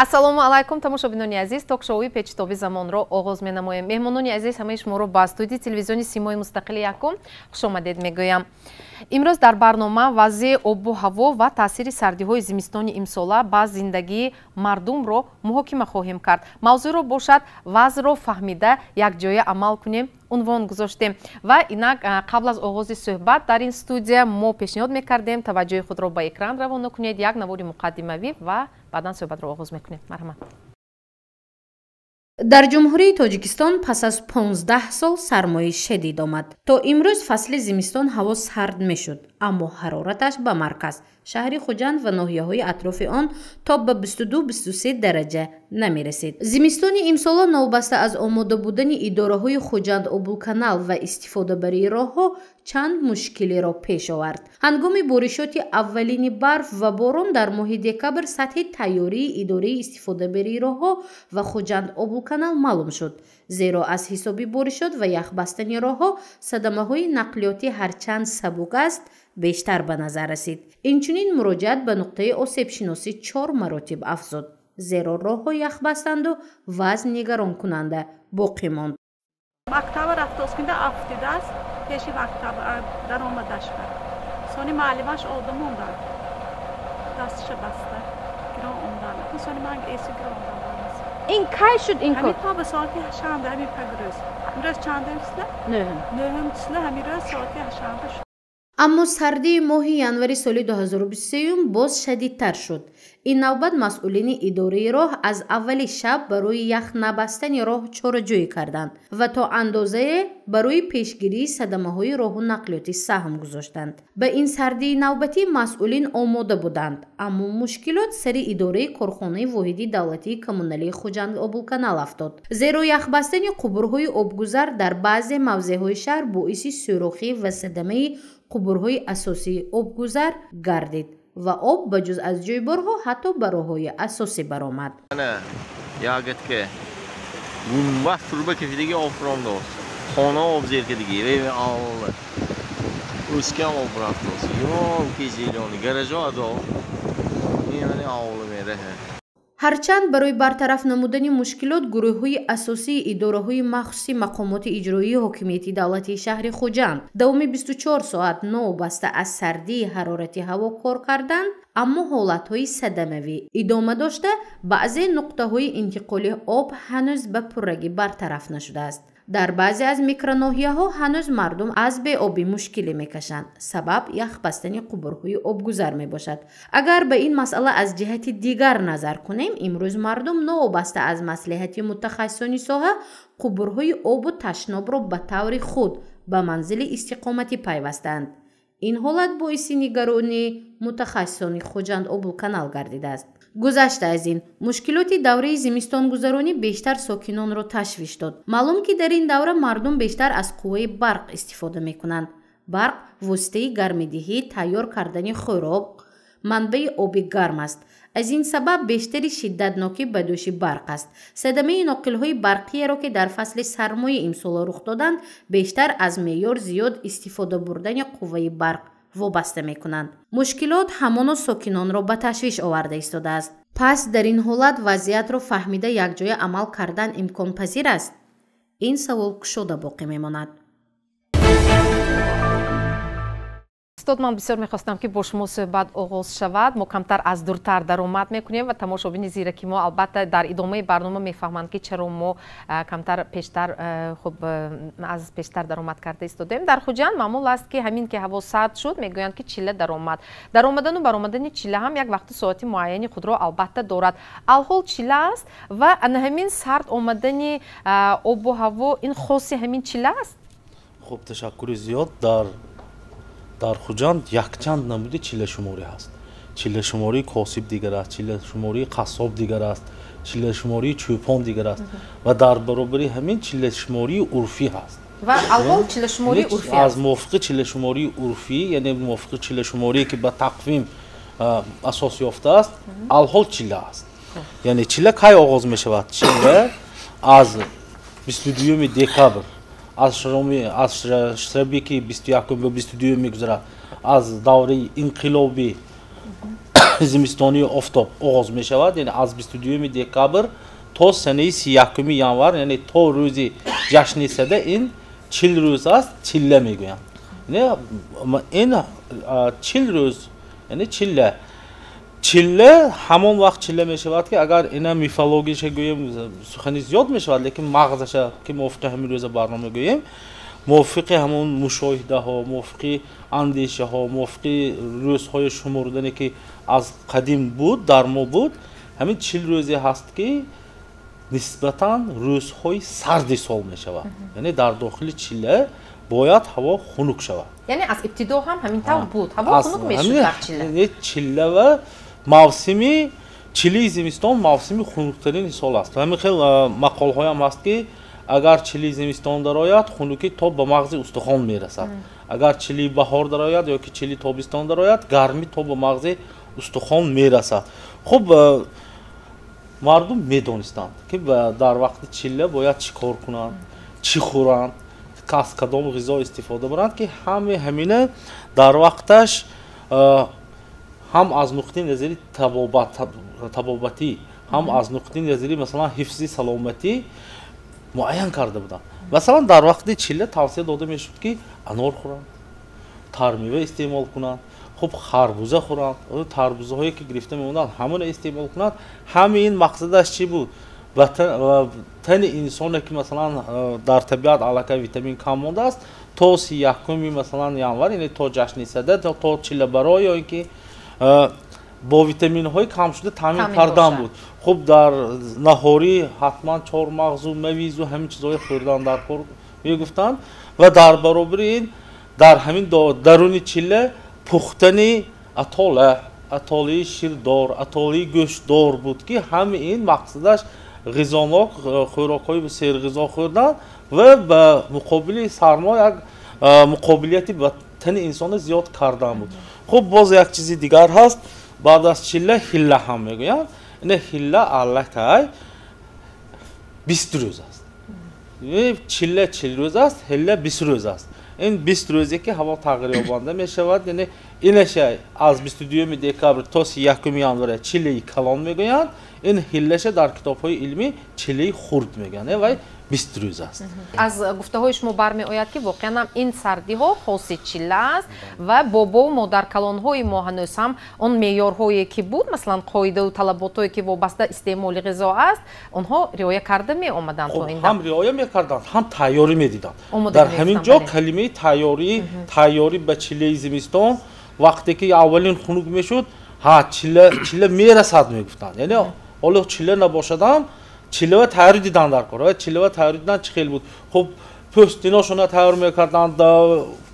Ассалому алайкум, тамошобинони азиз, ток-шоуи Печитоби замонро оғоз менамоем. Меҳмонони азиз, ҳамаи шуморо ба студияи телевизиони Симои мустақили якум хушомадед мегӯям. Имрӯз дар барнома вазъи обу ҳаво ва таъсири сардиҳои зимистони имсола ба зиндагии мардумро муҳокима хоҳем кард. Мавзӯъро бошад вазъро фаҳмида якҷоя амал кунем унвон гузоштем. Ва инак қабл аз оғози суҳбат дар ин студия мо пешниҳод мекардем таваҷҷӯҳи худро ба экран равона кунед, як навори муқаддимавӣ ва баъдан суҳбатро оғоз мекунем. Марҳамат. Дар Ҷумҳурии Тоҷикистон пас аз 15 сол сармои шадид омад. То имрӯз фасли зимистон ҳаво сард мешуд, аммо ҳарораташ ба марказ, шаҳри Хуҷанд ва ноҳияҳои атрофи он то ба 22-23 дараҷа намерасид. Зимистони имсола новобаста аз омода будани идораҳои Хуҷанд облканал ва истифодабарии роҳҳо чанд мушкилиро пеш овард. Ҳангоми боришоти аввалини барф ва борон дар моҳи декабр сатҳи тайёрии идораи истифодабарии роҳҳо ва Хуҷанд облканал маълум шуд. Зеро аз ҳисоби боришот ва яхбастани роҳҳо садамаҳои нақлиётӣ ҳарчанд сабук аст, бештар ба назар расид. Инчунин муроҷиат ба нуқтаи осебшиносӣ 4 маротиб афзуд, зеро роҳҳо яхбастанду вазн нигаронкунанда боқӣ монд. Мактаба рафтоскинда афтидааст, пеши мактаб даромадаш ба. Сони муаллимаш одам омдан, дасташа баста, гирон омдан. Сони ман эси гирон омдан. Ин кай шуд ин кор? Ҳамин то ба соати ҳаштанда, ҳамин пагрӯз. Имрӯз чандум числа? Нӯҳум. Нӯҳум числа, ҳамин рӯз соати ҳаштанда шуд. Аммо сардии моҳи январи соли 2023 боз шадидтар шуд. Ин навбат масъулини идораи роҳ аз аввали шаб барои ях набастани роҳ чораҷӯӣ карданд ва то андозае барои пешгирии садамаҳои роҳу нақлиётӣ саҳм гузоштанд. Ба ин сардии навбатӣ масъулин омода буданд, аммо мушкилот сари идораи корхонаи воҳиди давлатии коммуналии Хуҷанд облканал афтод. Зеро яхбастани қубурҳои обгузар дар баъзе мавзеъҳои шаҳр боиси сӯрохӣ ва садамаи қубурҳои асосии обгузар гардид ва об ба ҷуз аз ҷӯйборҳо ҳатто ба роҳҳои асосӣ баромад. Ягатке гумбаст турба кашидаги об фиромдост, хона об зер кардиги, ӯскам об рафтост, ёки зелёни гаражо адо ин овло мераҳа. Ҳарчанд барои бартараф намудани мушкилот гурӯҳҳои асосии идораҳои махсуси мақомоти иҷроии ҳокимияти давлатии шаҳри Хуҷанд давоми 24 соат новобаста аз сардии ҳарорати ҳаво кор карданд, аммо ҳолатҳои садамавӣ идома дошта, баъзе нуқтаҳои интиқоли об ҳанӯз ба пуррагӣ бартараф нашудааст. Дар баъзе аз микроноҳияҳо ҳанӯз мардум аз беобӣ мушкилӣ мекашанд. Сабаб яхбастани қубурҳои обгузар мебошад. Агар ба ин масъала аз ҷиҳати дигар назар кунем, имрӯз мардум новобаста аз маслиҳати мутахассисони соҳа қубурҳои обу ташнобро ба таври худ ба манзили истиқоматӣ пайвастанд. Ин ҳолат боиси нигаронии мутахассисони Хуҷанд облканал гардидааст. Гузашта аз ин, мушкилоти давраи зимистонгузаронӣ бештар сокинонро ташвиш дод. Маълум ки дар ин давра мардум бештар аз қувваи барқ истифода мекунанд. Барқ воситаи гармидиҳӣ, тайёр кардани хӯрок, манбаи оби гарм аст. Аз ин сабаб бештари шиддатнокӣ ба дӯши барқ аст. Садамаи ноқилҳои барқиеро, ки дар фасли сармои имсола рух доданд, бештар аз меъёр зиёд истифода бурдани қувваи барқ вобаста мекунанд. Мушкилот ҳамоно сокинонро ба ташвиш оварда истодааст. Пас дар ин ҳолат вазъиятро фаҳмида якҷоя амал кардан имконпазир аст? Ин савол кушода боқӣ мемонад. Устод, ман бисёр мехостам, ки бо шумо суҳбат оғоз шавад. Мо камтар аз дуртар даромад мекунем ва тамошобини зираки мо албатта дар идомаи барнома мефаҳманд, ки чаро мо камтар пештар хуб аз пештар даромад карда истодем. Дар Хуҷанд маъмул аст, ки ҳамин ки ҳаво сард шуд, мегӯянд, ки чилла даромад. Даромадану баромадани чилла ҳам як вақту соати муайяни худро албатта дорад. Алҳол чилла аст ва ана ҳамин сард омадани обу ҳаво ин хоси ҳамин чилла аст? Хуб, ташаккури зиёд. Дар Хуҷанд якчанд намуди чиллашуморӣ ҳаст. Чиллашумории косиб дигар аст, чиллашумории қассоб дигар аст, чиллашумории чӯпон дигар аст ва дар баробари ҳамин чиллашумории урфӣ ҳаст. Ва алҳол чиллашумории урфӣ аст. Аз мувофиқи чиллашумории урфӣ, яъне мувофиқи чиллашуморие, ки ба тақвим асос ёфтааст, алҳол чилла аст. Яъне чилла кай оғоз мешавад? Чилла аз 22 декабр, аз шаби ки 21 ба 22 мегузарад, аз давраи инқилоби зимистонии офтоб оғоз мешавад, яъне аз 22 декабр то санаи 31 январ, яъне то рӯзи ҷашни Сада, ин 40 рӯз аст, чилла мегӯянд. Ин 40 рӯз, яъне чилла. Чилла ҳамон вақт чилла мешавад, ки агар ина мифологияша гӯем, сухани зиёд мешавад, лекин мағзаша, ки мувофиқи ҳамин рӯза барнома гӯем, мувофиқи ҳамон мушоҳидаҳо, мувофиқи андешаҳо, мувофиқи рӯзҳои шумурдане, ки аз қадим буд, дар мо буд, ҳамин 40 рӯзе ҳаст, ки нисбатан рӯзҳои сарди сол мешавад. Яъне дар дохили чилла бояд ҳаво хунук шавад. Яъне аз ибтидо ҳам ҳамин тавр буд, ҳаво хунук мешуд дар чилла. Чилла ва мавсими чилии зимистон мавсими хунуктарини сол аст. Ҳамин хел мақолҳоям ҳаст, ки агар чилии зимистон дарояд, хунукӣ то ба мағзи устухон мерасад. Агар чилии баҳор дарояд ё ки чилии тобистон дарояд, гармӣ то ба мағзи устухон мерасад. Хуб, мардум медонистанд, ки дар вақти чилла бояд чӣ кор кунанд, чӣ хӯранд, аз кадом ғизо истифода баранд, ки ҳамаи ҳамина дар вақташ ҳам аз нуқтаи назари табобатӣ, ҳам аз нуқтаи назари масалан ҳифзи саломатӣ муайян карда буданд. Масалан, дар вақти чилла тавсия дода мешуд, ки анор хӯранд, тармева истеъмол кунанд, хуб харбуза хӯранд, тарбузаҳое ки гирифта мемонданд ҳамона истеъмол кунанд. Ҳамаи ин мақсадаш чӣ буд? Тани инсоне, ки масалан дар табиат аллакай витамин кам мондааст, то 31 масалан январ, яъне то ҷашни Сада, то чиллабаро, ё ин ки бо витаминҳои камшуда таъмин кардан буд. Хуб, дар наҳорӣ ҳатман чормағзу, мавизу ҳамин чизҳои хӯрдан дар кор мегуфтанд ва дар баробари ин дар ҳамин даруни чилла пухтани атола, атолаи ширдор, атолаи гӯштдор буд, ки ҳамаи ин мақсадаш ғизонок, хӯрокҳои серғизо хӯрдан ва ба муқобили сармо як муқобилияти ба тани инсона зиёд кардан буд. Хуб, боз як чизи дигар ҳаст. Баъд аз чилла ҳилла ҳам мегӯянд. Ина ҳилла аллакай 20 рӯз аст. Чилла 40 рӯз аст, ҳилла 20 рӯз аст. Ин 20 рӯзе, ки ҳаво тағйирёбанда мешавад, яъне инаша аз 22 декабр то 31 январ чиллаи калон мегӯянд, ин ҳиллаша дар китобҳои илмӣ чиллаи хурд мегӯянд, вай 20 рӯз аст. Аз гуфтаҳои шумо бармеояд, ки воқеан ҳам ин сардиҳо хоси чилла аст ва бобову модаркалонҳои мо ҳанӯз ҳам он меъёрҳое, ки буд, масалан қоидаву талаботҳое, ки вобаста истеъмоли ғизо аст, онҳо риоя карда меомаданд. Ҳам риоя мекарданд, ҳам тайёрӣ медиданд. Дар ҳамин ҷо калимаи тайёрӣ, тайёрӣ ба чиллаи зимистон, вақте ки аввалин хунук мешуд, ҳа чилла мерасад мегуфтанд. Яъне ҳоло чилла набошадам, чиллава тайёрӣ дидан дар кор. Чиллава тайёрӣ дидан чӣ хел буд? Хуб, пӯстиношона тайёр мекарданд,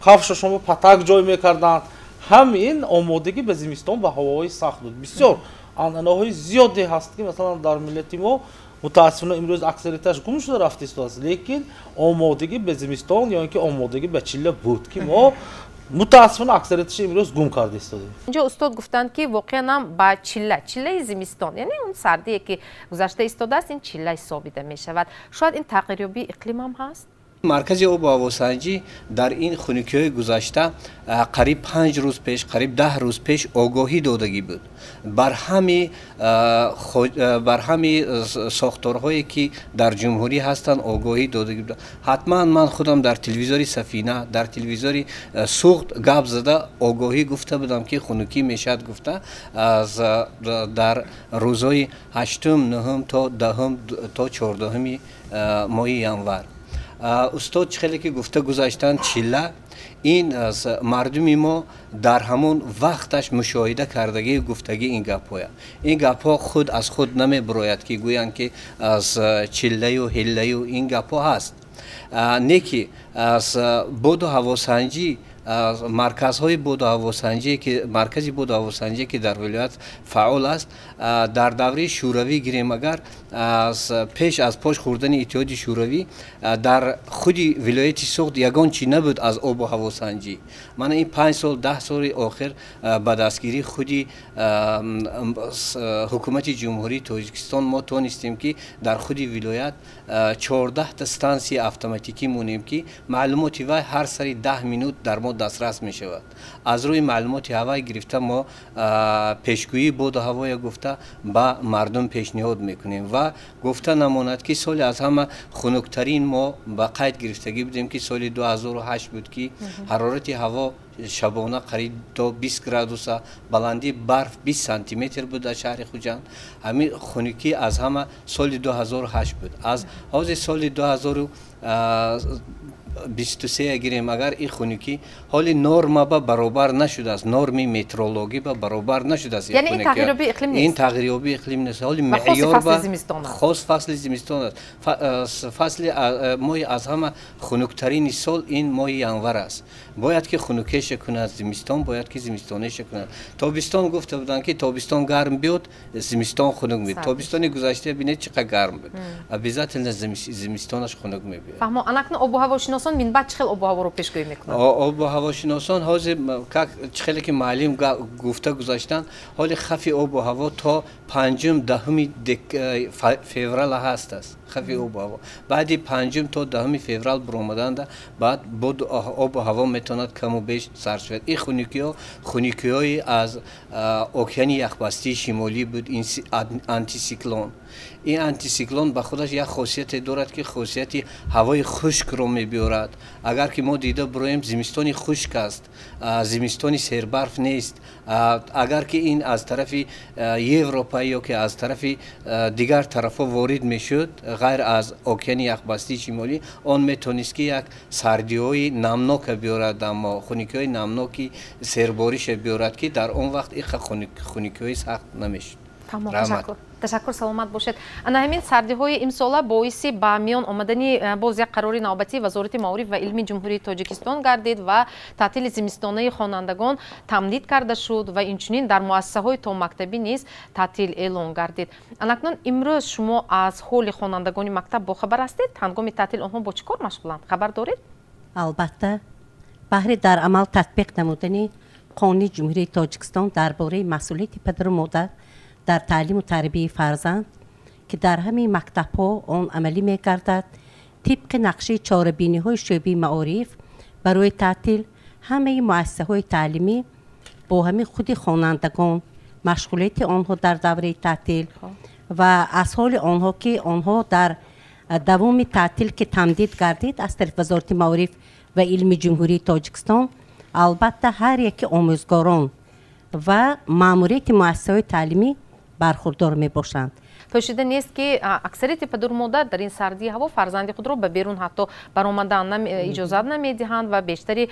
кафшашонро патак ҷой мекарданд. Ҳам ин омодагӣ ба зимистон, ба ҳавоҳои сахт буд. Бисёр анъанаҳои зиёде ҳаст, ки масалан дар миллати мо мутаассифона имрӯз аксарияташ гум шуда рафта истодааст, лекин омодагӣ ба зимистон ё ин ки омодагӣ ба чилла буд, ки мо мутаассифона аксарияташ имрӯз гум карда истодем. Инҷо устод гуфтанд, ки воқеан ҳам ба чилла, чиллаи зимистон, яъне он сардие, ки гузашта истодааст, ин чилла ҳисобида мешавад. Шояд ин тағйирёбии иқлим ҳам ҳаст? Маркази обу ҳавосанҷӣ дар ин хунукиҳои гузашта қариб 5 рӯз пеш, қариб 10 рӯз пеш огоҳӣ додагӣ буд бар ҳами сохторҳое, ки дар ҷумҳурӣ ҳастанд, огоҳӣ додагӣ буд. Ҳатман ман худам дар телевизори Сафина, дар телевизори Суғд гап зада огоҳӣ гуфта будам, ки хунукӣ мешавад гуфта дар рӯзҳои 8, 9 то 10 то 14 моҳи январ. Устод чӣ хеле ки гуфта гузаштанд, чилла ин аз мардуми мо дар ҳамон вақташ мушоҳида кардагӣ гуфтагӣ ин гапҳоя. Ин гапҳо худ аз худ намебирояд, ки гӯянд, ки аз чиллаю ҳиллаю ин гапҳо ҳаст. Не ки аз боду ҳавосанҷӣ, марказҳои боду ҳавосанҷие, ки маркази боду ҳавосанҷие, ки дар вилоят фаъол аст, дар давраи шӯравӣ гирем, агар аз пеш аз пош хӯрдани Иттиҳоди Шӯравӣ дар худи вилояти Суғд ягон чӣ набуд аз обу ҳавосанҷӣ. Мана ин 5 сол, 10 соли охир ба дастгирии худи ҳукумати Ҷумҳурии Тоҷикистон мо тонистем, ки дар худи вилоят 14 та стансияи автоматикӣ монем, ки маълумоти вай ҳар сари 10 минут дар мо дастрас мешавад. Аз рӯи маълумоти ҳавай гирифта мо пешгӯии боду ҳавоя гуфта ба мардум пешниҳод мекунем ва гуфта намонад, ки соли аз ҳама хунуктарин мо ба қайд гирифтагӣ будем, ки соли 2008 буд, ки ҳарорати ҳаво шабона қариб то 20 градуса, баландии барф 20 сантиметр буд дар шаҳри Хуҷанд. Ҳамин хунукӣ аз ҳама соли 2008 буд. Аз ҳозир соли 2023 гирем, агар ин хунукӣ ҳоли норма ба баробар нашудааст, норми метеорологӣ ба баробар нашудааст. Яъне ин тағйирёбии иқлим нест? Ин тағйирёбии иқлим нест. Ҳоли меъёр ба хос фасли зимистон аст. Фасли моҳи аз ҳама хунуктарини сол ин моҳи январ аст. Бояд ки хунукеша кунад зимистон, бояд ки зимистонеша кунад. Тобистон гуфта буданд, ки тобистон гарм биёд, зимистон хунук мебиёд. Тобистони гузашта бинед, чӣ қадр гарм буд. Обязательно зимистонаш хунук мебиёд. Фаҳмо, анакнун обу ҳавошиносон минбаъд чӣ хел обу ҳаворо пешгӯӣ мекунанд? Обу ҳавошиносон ҳозир, как чӣ хеле ки муаллим гуфта гузаштанд, ҳоли хавфи обу ҳаво то 5-ум 10-уми феврал ҳаст аст хавфи обу ҳаво. Баъди 5-ум то 10-уми феврал баромаданда баъд обу ҳаво метавонад каму беш сар шавад. Ин хунукиҳо хунукиҳои аз океани яхбастии шимолӣ буд, ин антисиклон. Ин антисиклон ба худаш як хосияте дорад, ки хосияти ҳавои хушкро мебиёрад. Агар ки мо дида буроем, зимистони хушк аст, зимистони сербарф нест. Агар ки ин аз тарафи Европа ё ки аз тарафи дигар тарафҳо ворид мешуд, ғайр аз океани яхбастии шимолӣ, он метавонист, ки як сардиҳои намнока биёрад, аммо хунукиҳои намноки сербориша биёрад, ки дар он вақт иқа хунукиҳои сахт намешуд. Ташаккур, ташаккур, саломат бошед. Ана ҳамин сардиҳои имсола боиси ба миён омадани боз як қарори навбатии Вазорати маориф ва илми Ҷумҳурии Тоҷикистон гардид ва таътили зимистонаи хонандагон тамдид карда шуд ва инчунин дар муассисаҳои томактабӣ низ таътил эълон гардид. Анакнун имрӯз шумо аз ҳоли хонандагони мактаб бохабар ҳастед? Ҳангоми таътил онҳо бо чӣ кор машғуланд? Хабар доред? Албатта, баҳри дар амал татбиқ намудани Қонуни Ҷумҳурии Тоҷикистон дар бораи масъулияти падару модар дар таълиму тарбияи фарзанд, ки дар ҳамаи мактабҳо он амалӣ мегардад, тибқи нақшаи чорабиниҳои шӯъбаи маориф барои таътил ҳамаи муассисаҳои таълимӣ бо ҳамин худи хонандагон, машғулияти онҳо дар давраи таътил ва аз ҳоли онҳо, ки онҳо дар давоми таътил, ки тамдид гардид аз тарафи Вазорати маориф ва илми Ҷумҳурии Тоҷикистон, албатта ҳар яки омӯзгорон ва маъмурияти муассисаҳои таълимӣ бархурдор мебошанд. Пӯшида нест, ки аксарияти падару модар дар ин сардии ҳаво фарзанди худро ба берун ҳатто баромадан иҷозат намедиҳанд ва бештари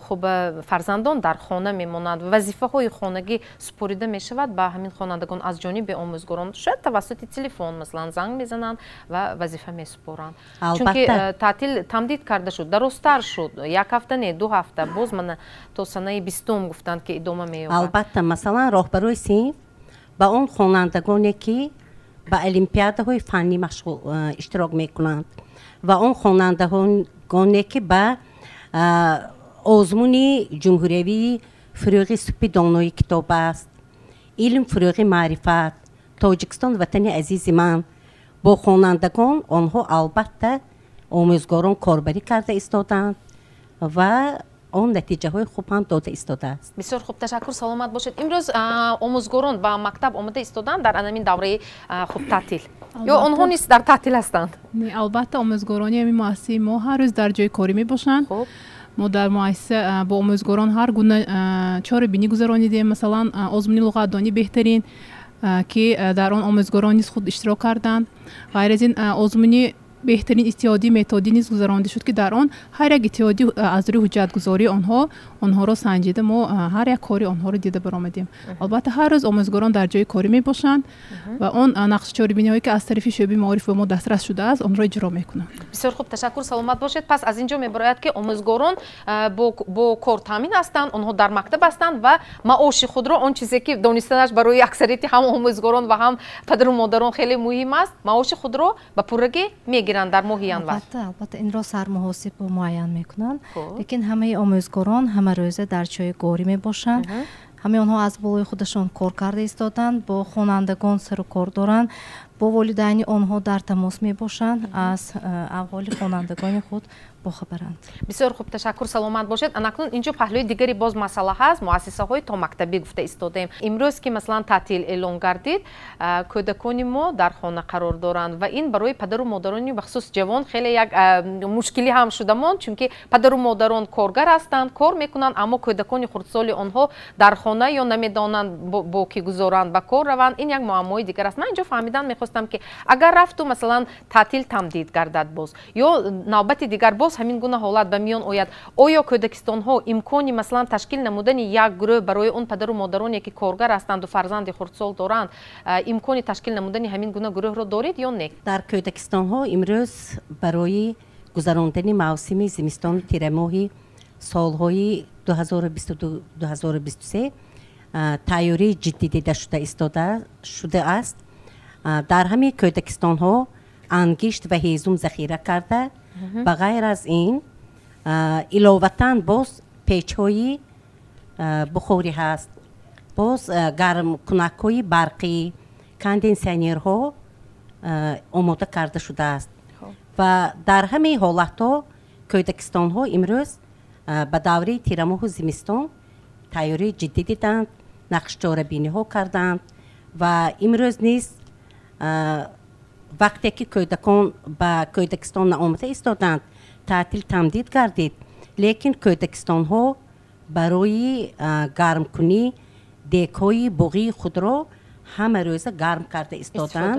хуб фарзандон дар хона мемонанд. Вазифаҳои хонагӣ супорида мешавад ба ҳамин хонандагон аз ҷониби омӯзгорон, шояд тавассути телефон, масалан, занг мезананд ва вазифа месупоранд. Чунки таътил тамдид карда шуд, дарозтар шуд, як ҳафта не, 2 ҳафта, боз мана то санаи 20-ум гуфтанд, ки идома меёбад. Албатта, масалан, роҳбарои синф ба он хонандагоне, ки ба олимпиадаҳои фаннӣ иштирок мекунанд ва он хонандагоне, ки ба озмуни ҷумҳуриявии «Фурӯғи субҳи донои китоб аст», «Илм фурӯғи маърифат», «Тоҷикистон ватани азизи ман», бо хонандагон онҳо албатта омӯзгорон корбарӣ карда истоданд ва он натиҷаҳои хуб ҳам дода истодааст. Бисёр хуб, ташаккур, саломат бошед. Имрӯз омӯзгорон ба мактаб омода истоданд дар анамин давраи хуб таътил ё онҳо низ дар таътил ҳастанд? Не, албатта, омӯзгорони ҳамин муассисаи мо ҳар рӯз дар ҷои корӣ мебошанд. Мо дар муассиса бо омӯзгорон ҳар гуна чорабинӣ гузаронидем, масалан, озмуни луғатдонӣ беҳтарин, ки дар он омӯзгорон низ худ иштирок карданд. Ғайр аз ин, озмуни беҳтарин иттиҳодии методӣ низ гузаронида шуд, ки дар он ҳар як иттиҳодӣ аз рӯи ҳуҷҷатгузории онҳо онҳоро санҷида, мо ҳар як кори онҳоро дида баромадем. Албатта, ҳар рӯз омӯзгорон дар ҷои корӣ мебошанд ва он нақши чорабиниҳое, ки аз тарафи шӯъбаи маориф ба мо дастрас шудааст, онро иҷро мекунанд. Бисёр хуб, ташаккур, саломат бошед. Пас аз ин ҷо мебарояд, ки омӯзгорон бо кор таъмин ҳастанд, онҳо дар мактаб ҳастанд ва маоши худро, он чизе ки донистанаш барои аксарияти ҳам омӯзгорон ва ҳам падару модарон хеле муҳим аст, маоши худро ба пуррагӣ мегиранд дар моҳи январ. Албатта, албатта, инро сармуҳосиб муайян мекунанд, лекин ҳамаи омӯзгорон ҳамарӯза дар ҷои корӣ мебошанд. Ҳамаи онҳо аз болои худашон кор карда истоданд, бо хонандагон сару кор доранд, Бо волидайни онҳо дар тамос мебошанд, аз аҳволи хонандагони худ бохабаранд. Бисёр хуб, ташаккур, саломат бошед. Анакнун инҷо паҳлӯи дигари боз масъала ҳаст, муассисаҳои томактабӣ гуфта истодаем. Имрӯз ки масалан таътил эълон гардид, кӯдакони мо дар хона қарор доранд ва ин барои падару модарони бахусус ҷавон хеле як мушкилӣ ҳам шуда монд, чунки падару модарон коргар ҳастанд, кор мекунанд, аммо кӯдакони хурдсоли онҳо дар хона ё намедонанд бо кӣ гузоранд, ба кор раванд. Ин як муаммои дигар аст. Ман инҷо фаҳмидан мехостам ки агар рафту масалан таътил тамдид гардад боз ё навбати дигар боз ҳамин гуна ҳолат ба миён ояд, оё кӯдакистонҳо имкони масалан ташкил намудани як гурӯҳ барои он падару модароне ки коргар ҳастанду фарзанди хурдсол доранд, имкони ташкил намудани ҳамин гуна гурӯҳро доред ё не? Дар кӯдакистонҳо имрӯз барои гузарондани мавсими зимистону тирамоҳи солҳои 2022-2023 тайёрии ҷиддӣ дида шуда истода шудааст. Дар ҳамин кӯдакистонҳо ангишт ва ҳезум захира карда, ба ғайр аз ин иловатан боз печҳои бухорӣ ҳаст, боз гармкунакҳои барқӣ, кондитсионерҳо омода карда шудааст. Ва дар ҳамин ҳолатҳо кӯдакистонҳо имрӯз ба давраи тирамоҳу зимистон тайёрии ҷиддӣ диданд, нақшчорабиниҳо карданд ва имрӯз низ вақте ки кӯдакон ба кӯдакистон наомада истоданд, таътил тамдид гардид, лекин кӯдакистонҳо барои гармкунӣ декҳои буғии худро ҳама рӯза гарм карда истоданд,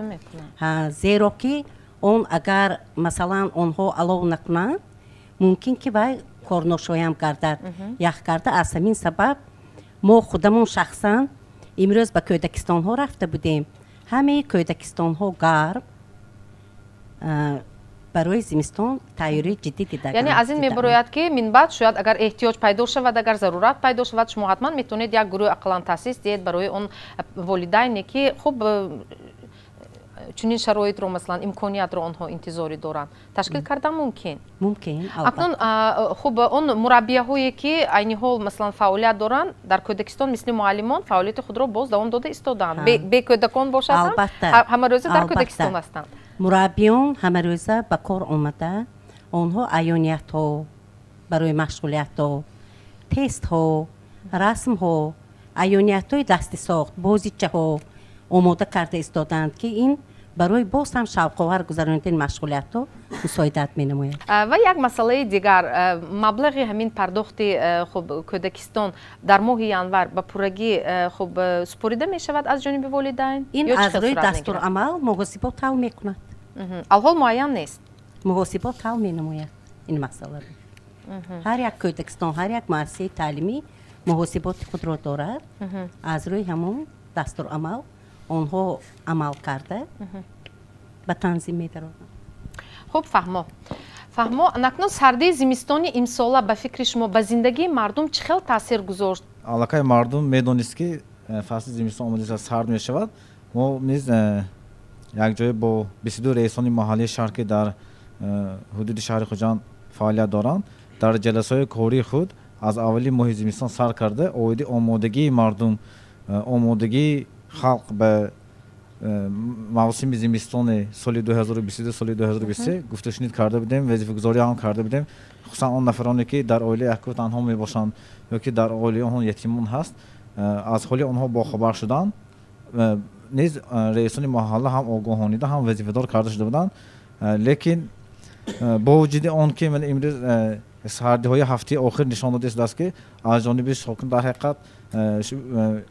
зеро ки он агар масалан онҳо алов накунанд, мумкин ки вай корношоям гардад, ях карда. Аз ҳамин сабаб мо худамон шахсан имрӯз ба кӯдакистонҳо рафта будем. Ҳамаи кӯдакистонҳо гарм барои зимистон тайёрии ҷиддӣ дида. Яъне аз ин мебарояд ки минбаъд шояд агар эҳтиёҷ пайдо шавад, агар зарурат пайдо шавад, шумо ҳатман метавонед як гурӯҳ ақаллан таъсис диҳед барои он волидайне ки хуб чунин шароитро масалан имкониятро онҳо интизорӣ доранд, ташкил кардан мумкин. Мумкин. Акнун хуб он мураббияҳое ки айни ҳол масалан фаъолият доранд дар кӯдакистон, мисли муаллимон фаъолияти худро боз давом дода истодаанд, бе кӯдакон бошад ҳамарӯза дар кӯдакистон ҳастанд. Мураббиён ҳамарӯза ба кор омада, онҳо аёниятҳо барои машғулиятҳо, тестҳо, расмҳо, аёниятҳои дасти сохт, бозичаҳо омода карда истодаанд, ки ин барои боз ҳам шавқовар гузаронидани машғулиятҳо мусоидат менамояд. Ва як масъалаи дигар, маблағи ҳамин пардохти хуб кӯдакистон дар моҳи январ ба пуррагӣ хуб супорида мешавад аз ҷониби волидайн? Ин аз рӯи дастурамал муҳосибот ҳал мекунад. Алҳол муайян нест? Муҳосибот ҳал менамояд ин масъаларо. Ҳар як кӯдакистон, ҳар як муассисаи таълимӣ муҳосиботи худро дорад. Аз рӯи ҳамон дастурамал онҳо амал карда ба танзим медарованд. Хуб, фаҳмо. Фаҳмо, акнун сардии зимистони имсола ба фикри шумо ба зиндагии мардум чӣ хел таъсир гузошт? Аллакай мардум медонист ки фасли зимистон омадааст, сард мешавад. Мо низ якҷоя бо 22 раисони маҳаллии шаҳр ки дар ҳудуди шаҳри Хуҷанд фаъолият доранд, дар ҷаласаҳои кории худ аз аввали моҳи зимистон сар карда оиди омодагии мардум, омодагии халқ ба мавсими зимистони соли 2022 соли 2023 гуфтушунид карда будем, вазифагузорӣ ҳам карда будем. Хусусан он нафароне ки дар оилаи яку танҳо мебошанд ё ки дар оилаи онҳо ятимон ҳаст, аз ҳоли онҳо бохабар шуданд. Низ раисони маҳалла ҳам огоҳонида, ҳам вазифадор карда шуда буданд. Лекин бо вуҷуди он ки имрӯз сардиҳои ҳафтаи охир нишон дода шудааст ки аз ҷониби сокин дар ҳақиқат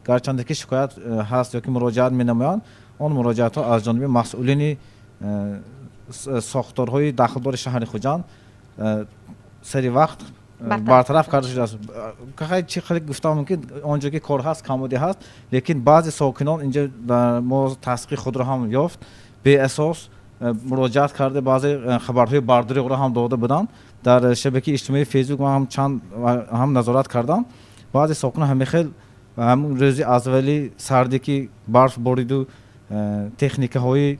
гарчанде ки шикоят ҳаст ё ки муроҷиат менамоянд, он муроҷиатҳо аз ҷониби масъулини сохторҳои дахлдори шаҳри Хуҷанд сари вақт бартараф карда шудааст. Чӣ хеле гуфтам мумкин, он ҷо ки кор ҳаст, камбудӣ ҳаст, лекин баъзе сокинон инҷо мо тасдиқи худро ҳам ёфт, беасос муроҷиат карда, баъзе хабарҳои бардурӯғро ҳам дода буданд. Дар шабакаи иҷтимоии Фейсбук ман ҳам чанд ҳам назорат кардам. Баъзе сокинон ҳамин хел ҳамун рӯзи аввали сарде ки барф бориду техникаҳои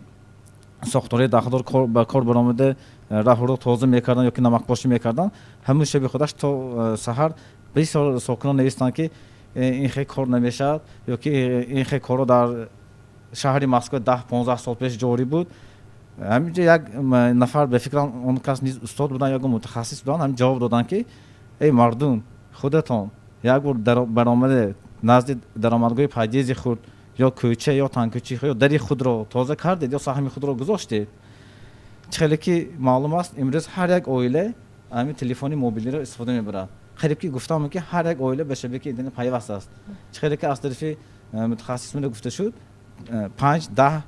сохтории дахлдор ба кор баромада раҳро тоза мекарданд ё ки намакпошӣ мекарданд, ҳамун шаби худаш то саҳар бисёр сокинон навистанд ки ин хел кор намешавад ё ки ин хел корро дар шаҳри Москва 10-15 сол пеш ҷорӣ буд. Ҳаминҷо як нафар, ба фикрам, он кас низ устод буданд ё мутахассис буданд, ҳамин ҷавоб доданд, ки эй мардум, худатон як бор баромада назди даромадгоҳи подъезди худ ё кӯча ё тангкӯчаи худ ё дари худро тоза кардед ё саҳми худро гузоштед. Чӣ хеле ки маълум аст, имрӯз ҳар як оила ҳамин телефони мобилиро истифода мебарад. Қариб ки гуфтам, ки ҳар як оила ба шабакаи интернет пайваст аст. Чӣ хеле ки аз тарафи мутахассис гуфта шуд, 5-10,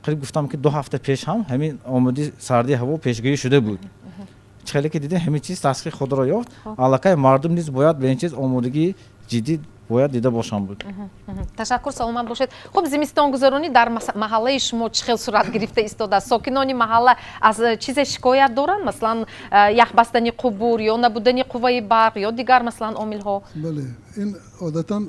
қариб гуфтам, ки 2 ҳафта пеш ҳам ҳамин омади сардии ҳаво пешгӯӣ шуда буд. Чӣ хеле ки дидем, ҳамин чиз тасдиқи худро ёфт. Аллакай мардум низ бояд ба ин чиз омодагии ҷиддӣ бояд дида бошанд буд. Ташаккур, саломат бошед. Хуб, зимистонгузаронӣ дар маҳаллаи шумо чӣ хел сурат гирифта истодааст? Сокинони маҳалла аз чизе шикоят доранд, масалан, яхбастани қубур ё набудани қувваи барқ ё дигар, масалан, омилҳо? Бале, ин одатан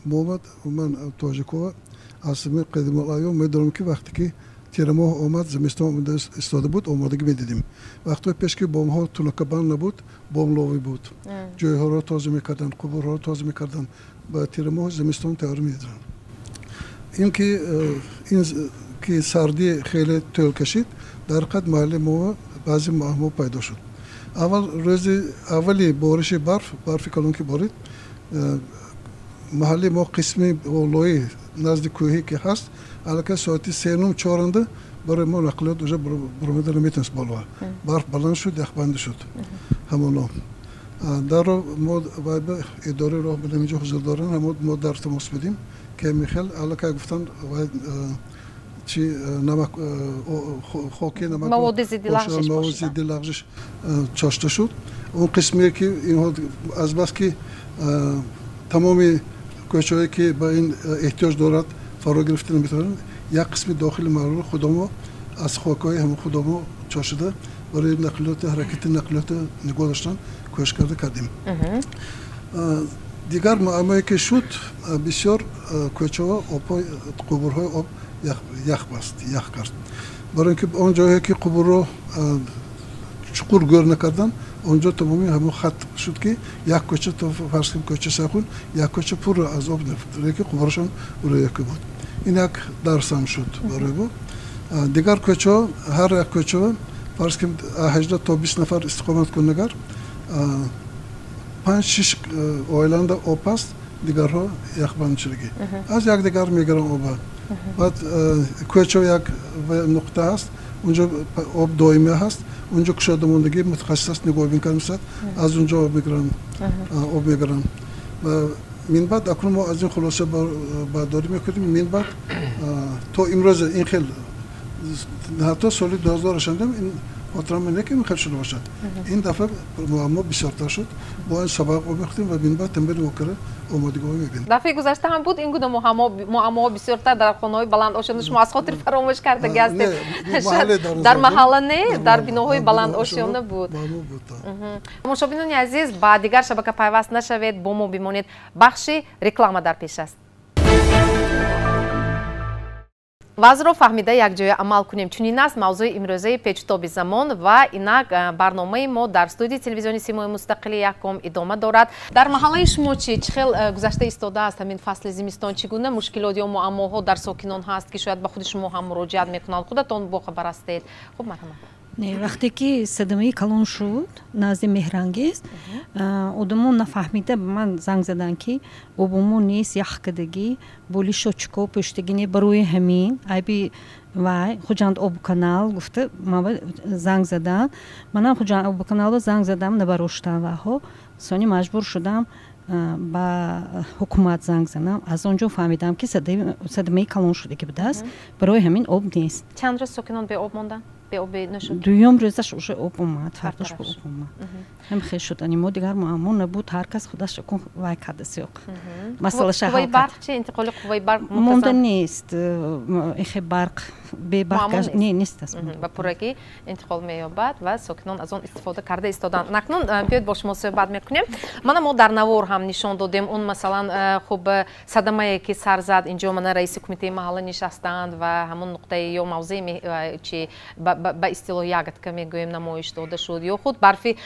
мо, ман тоҷикова аз қадимулайём медонам, ки вақте ки тирамоҳ омад, зимистон омада истода буд, омодагӣ медидим. Вақтҳои пеш ки бомҳо тунукабанд набуд, бомловӣ буд, ҷойҳоро тоза мекарданд, қубурҳоро тоза мекарданд, ба тирамоҳ зимистон тайёр медиданд. Ин ки сардӣ хеле тӯл кашид, дар ҳақиқат маҳалли мо баъзе муаммо пайдо шуд. Аввал рӯзи аввали бориши барф, барфи калон ки борид, маҳалли мо қисми болоӣ назди кӯҳе ки ҳаст, аллакай соати 3:30-4-анда барои мо нақлиёт уже баромада наметавонист боло. Барф баланд шуд, яхбандӣ шуд. Ҳамоно дарро мо ба идораи роҳ будем, инҷо ҳузур доранд, ҳамо мо дар тамос будем, ки михел аллакай гуфтанд, чи намак, хоки намак, маводи зидди лағжиш чошта шуд. Он қисме ки инҳо азбаски тамоми кӯчаҳое ки ба ин эҳтиёҷ дорад фаро гирифта наметавонанд, як қисми дохили маҳалларо худамо аз хокҳои ҳамон худамо чошида барои нақлиёти ҳаракати нақлиёти нигоҳ доштан кӯшиш карда кардем. Дигар муаммое ки шуд, бисёр кӯчаҳо обҳои қубурҳои об ях баст, ях кард. Барои ин ки он ҷое ки қубурро чуқур гӯр накардан, онҷо тамоми ҳамон хат шуд, ки як кӯча то, фарз кунем, кӯча Сайхун, як кӯча пурра аз об, ки қубурашон рӯяка буд. Ин як дарсам шуд барои мо. Дигар кӯчаҳо, ҳар як кӯчаҳо, фарз кунем, 18 то 20 нафар истиқоматкунагар, 5-6 оиланда об ҳаст, дигарҳо яхбандшудагӣ, аз якдигар мегиранд оба. Баъд кӯчаҳо як нуқта ҳаст, унҷо об доимӣ ҳаст, унҷо кушодамондагӣ мутахассис аст, нигоҳбин карда мешавад, аз унҷо об мегиранд, об мегиранд. Минбаъд акнун мо аз ин хулоса бардорӣ мекунем. Минбаъд то имрӯз ин хел, ҳатто соли 2006 ин хотирам не ки ин хел шуда бошад, ин дафъа муаммо бисёртар шуд. Бо ин сабаб омӯхтем ва минбаъд тамбери окара омодагиҳо мебинем. Дафъаи гузашта ҳам буд ин гуна муаммоҳо бисёртар дар хонаҳои баландошёна. Шумо аз хотир фаромӯш кардагӣ ҳастед. Дар маҳалла не, дар биноҳои баландошёна буд. Тамошобинони азиз, ба дигар шабака пайваст нашавед, бо мо бимонед. Бахши реклама дар пеш аст. Вазъро фаҳмида якҷоя амал кунем. Чунин аст мавзӯи имрӯзаи печутоби замон ва инак барномаи мо дар студияи телевизиони Симои мустақили якум идома дорад. Дар маҳаллаи шумо чӣ хел гузашта истодааст ҳамин фасли зимистон? Чӣ гуна мушкилот ё муаммоҳо дар сокинон ҳаст, ки шояд ба худи шумо ҳам муроҷиат мекунанд? Худатон бохабар ҳастед. Хуб, марҳамат. Не, вақте ки садамаи калон шуд назди Меҳрангез, одамон нафаҳмида ба ман занг заданд, ки обумо нест, ях кардагӣ, боли шочко пӯштагӣ не, барои ҳамин айби вай Хуҷанд обканал гуфта ман занг заданд. Манам Хуҷанд обканалро занг задам, набароштам ваҳо. Сони маҷбур шудам ба ҳукумат занг занам. Аз он ҷо фаҳмидам, ки садамаи калон шудагӣ будааст, барои ҳамин об нест. Чанд рӯз сокинон беоб монданд? Дуюм рӯзаш уже об омад, фардош бо об омад. Ҳам хел шуд. Ани мо дигар муаммо набуд, ҳар кас худаш вай карда сиёқ. Масъалаша ҳал. Қувваи барқ чи? Интиқоли қувваи барқ монда нест. Ихе барқ Бебарқ нест аст. Ба пуррагӣ интиқол меёбад ва сокинон аз он истифода карда истоданд. Акнун биёед бо шумо суҳбат мекунем. Мана мо дар навор ҳам нишон додем он, масалан, хуб, садамае ки сар зад. Инҷо мана раиси кумитаи маҳалла нишастанд ва ҳамон нуқтаи ё мавзеи, чи ба истилоҳ ягодка мегӯем, намоиш дода шуд. Ё худ барфи,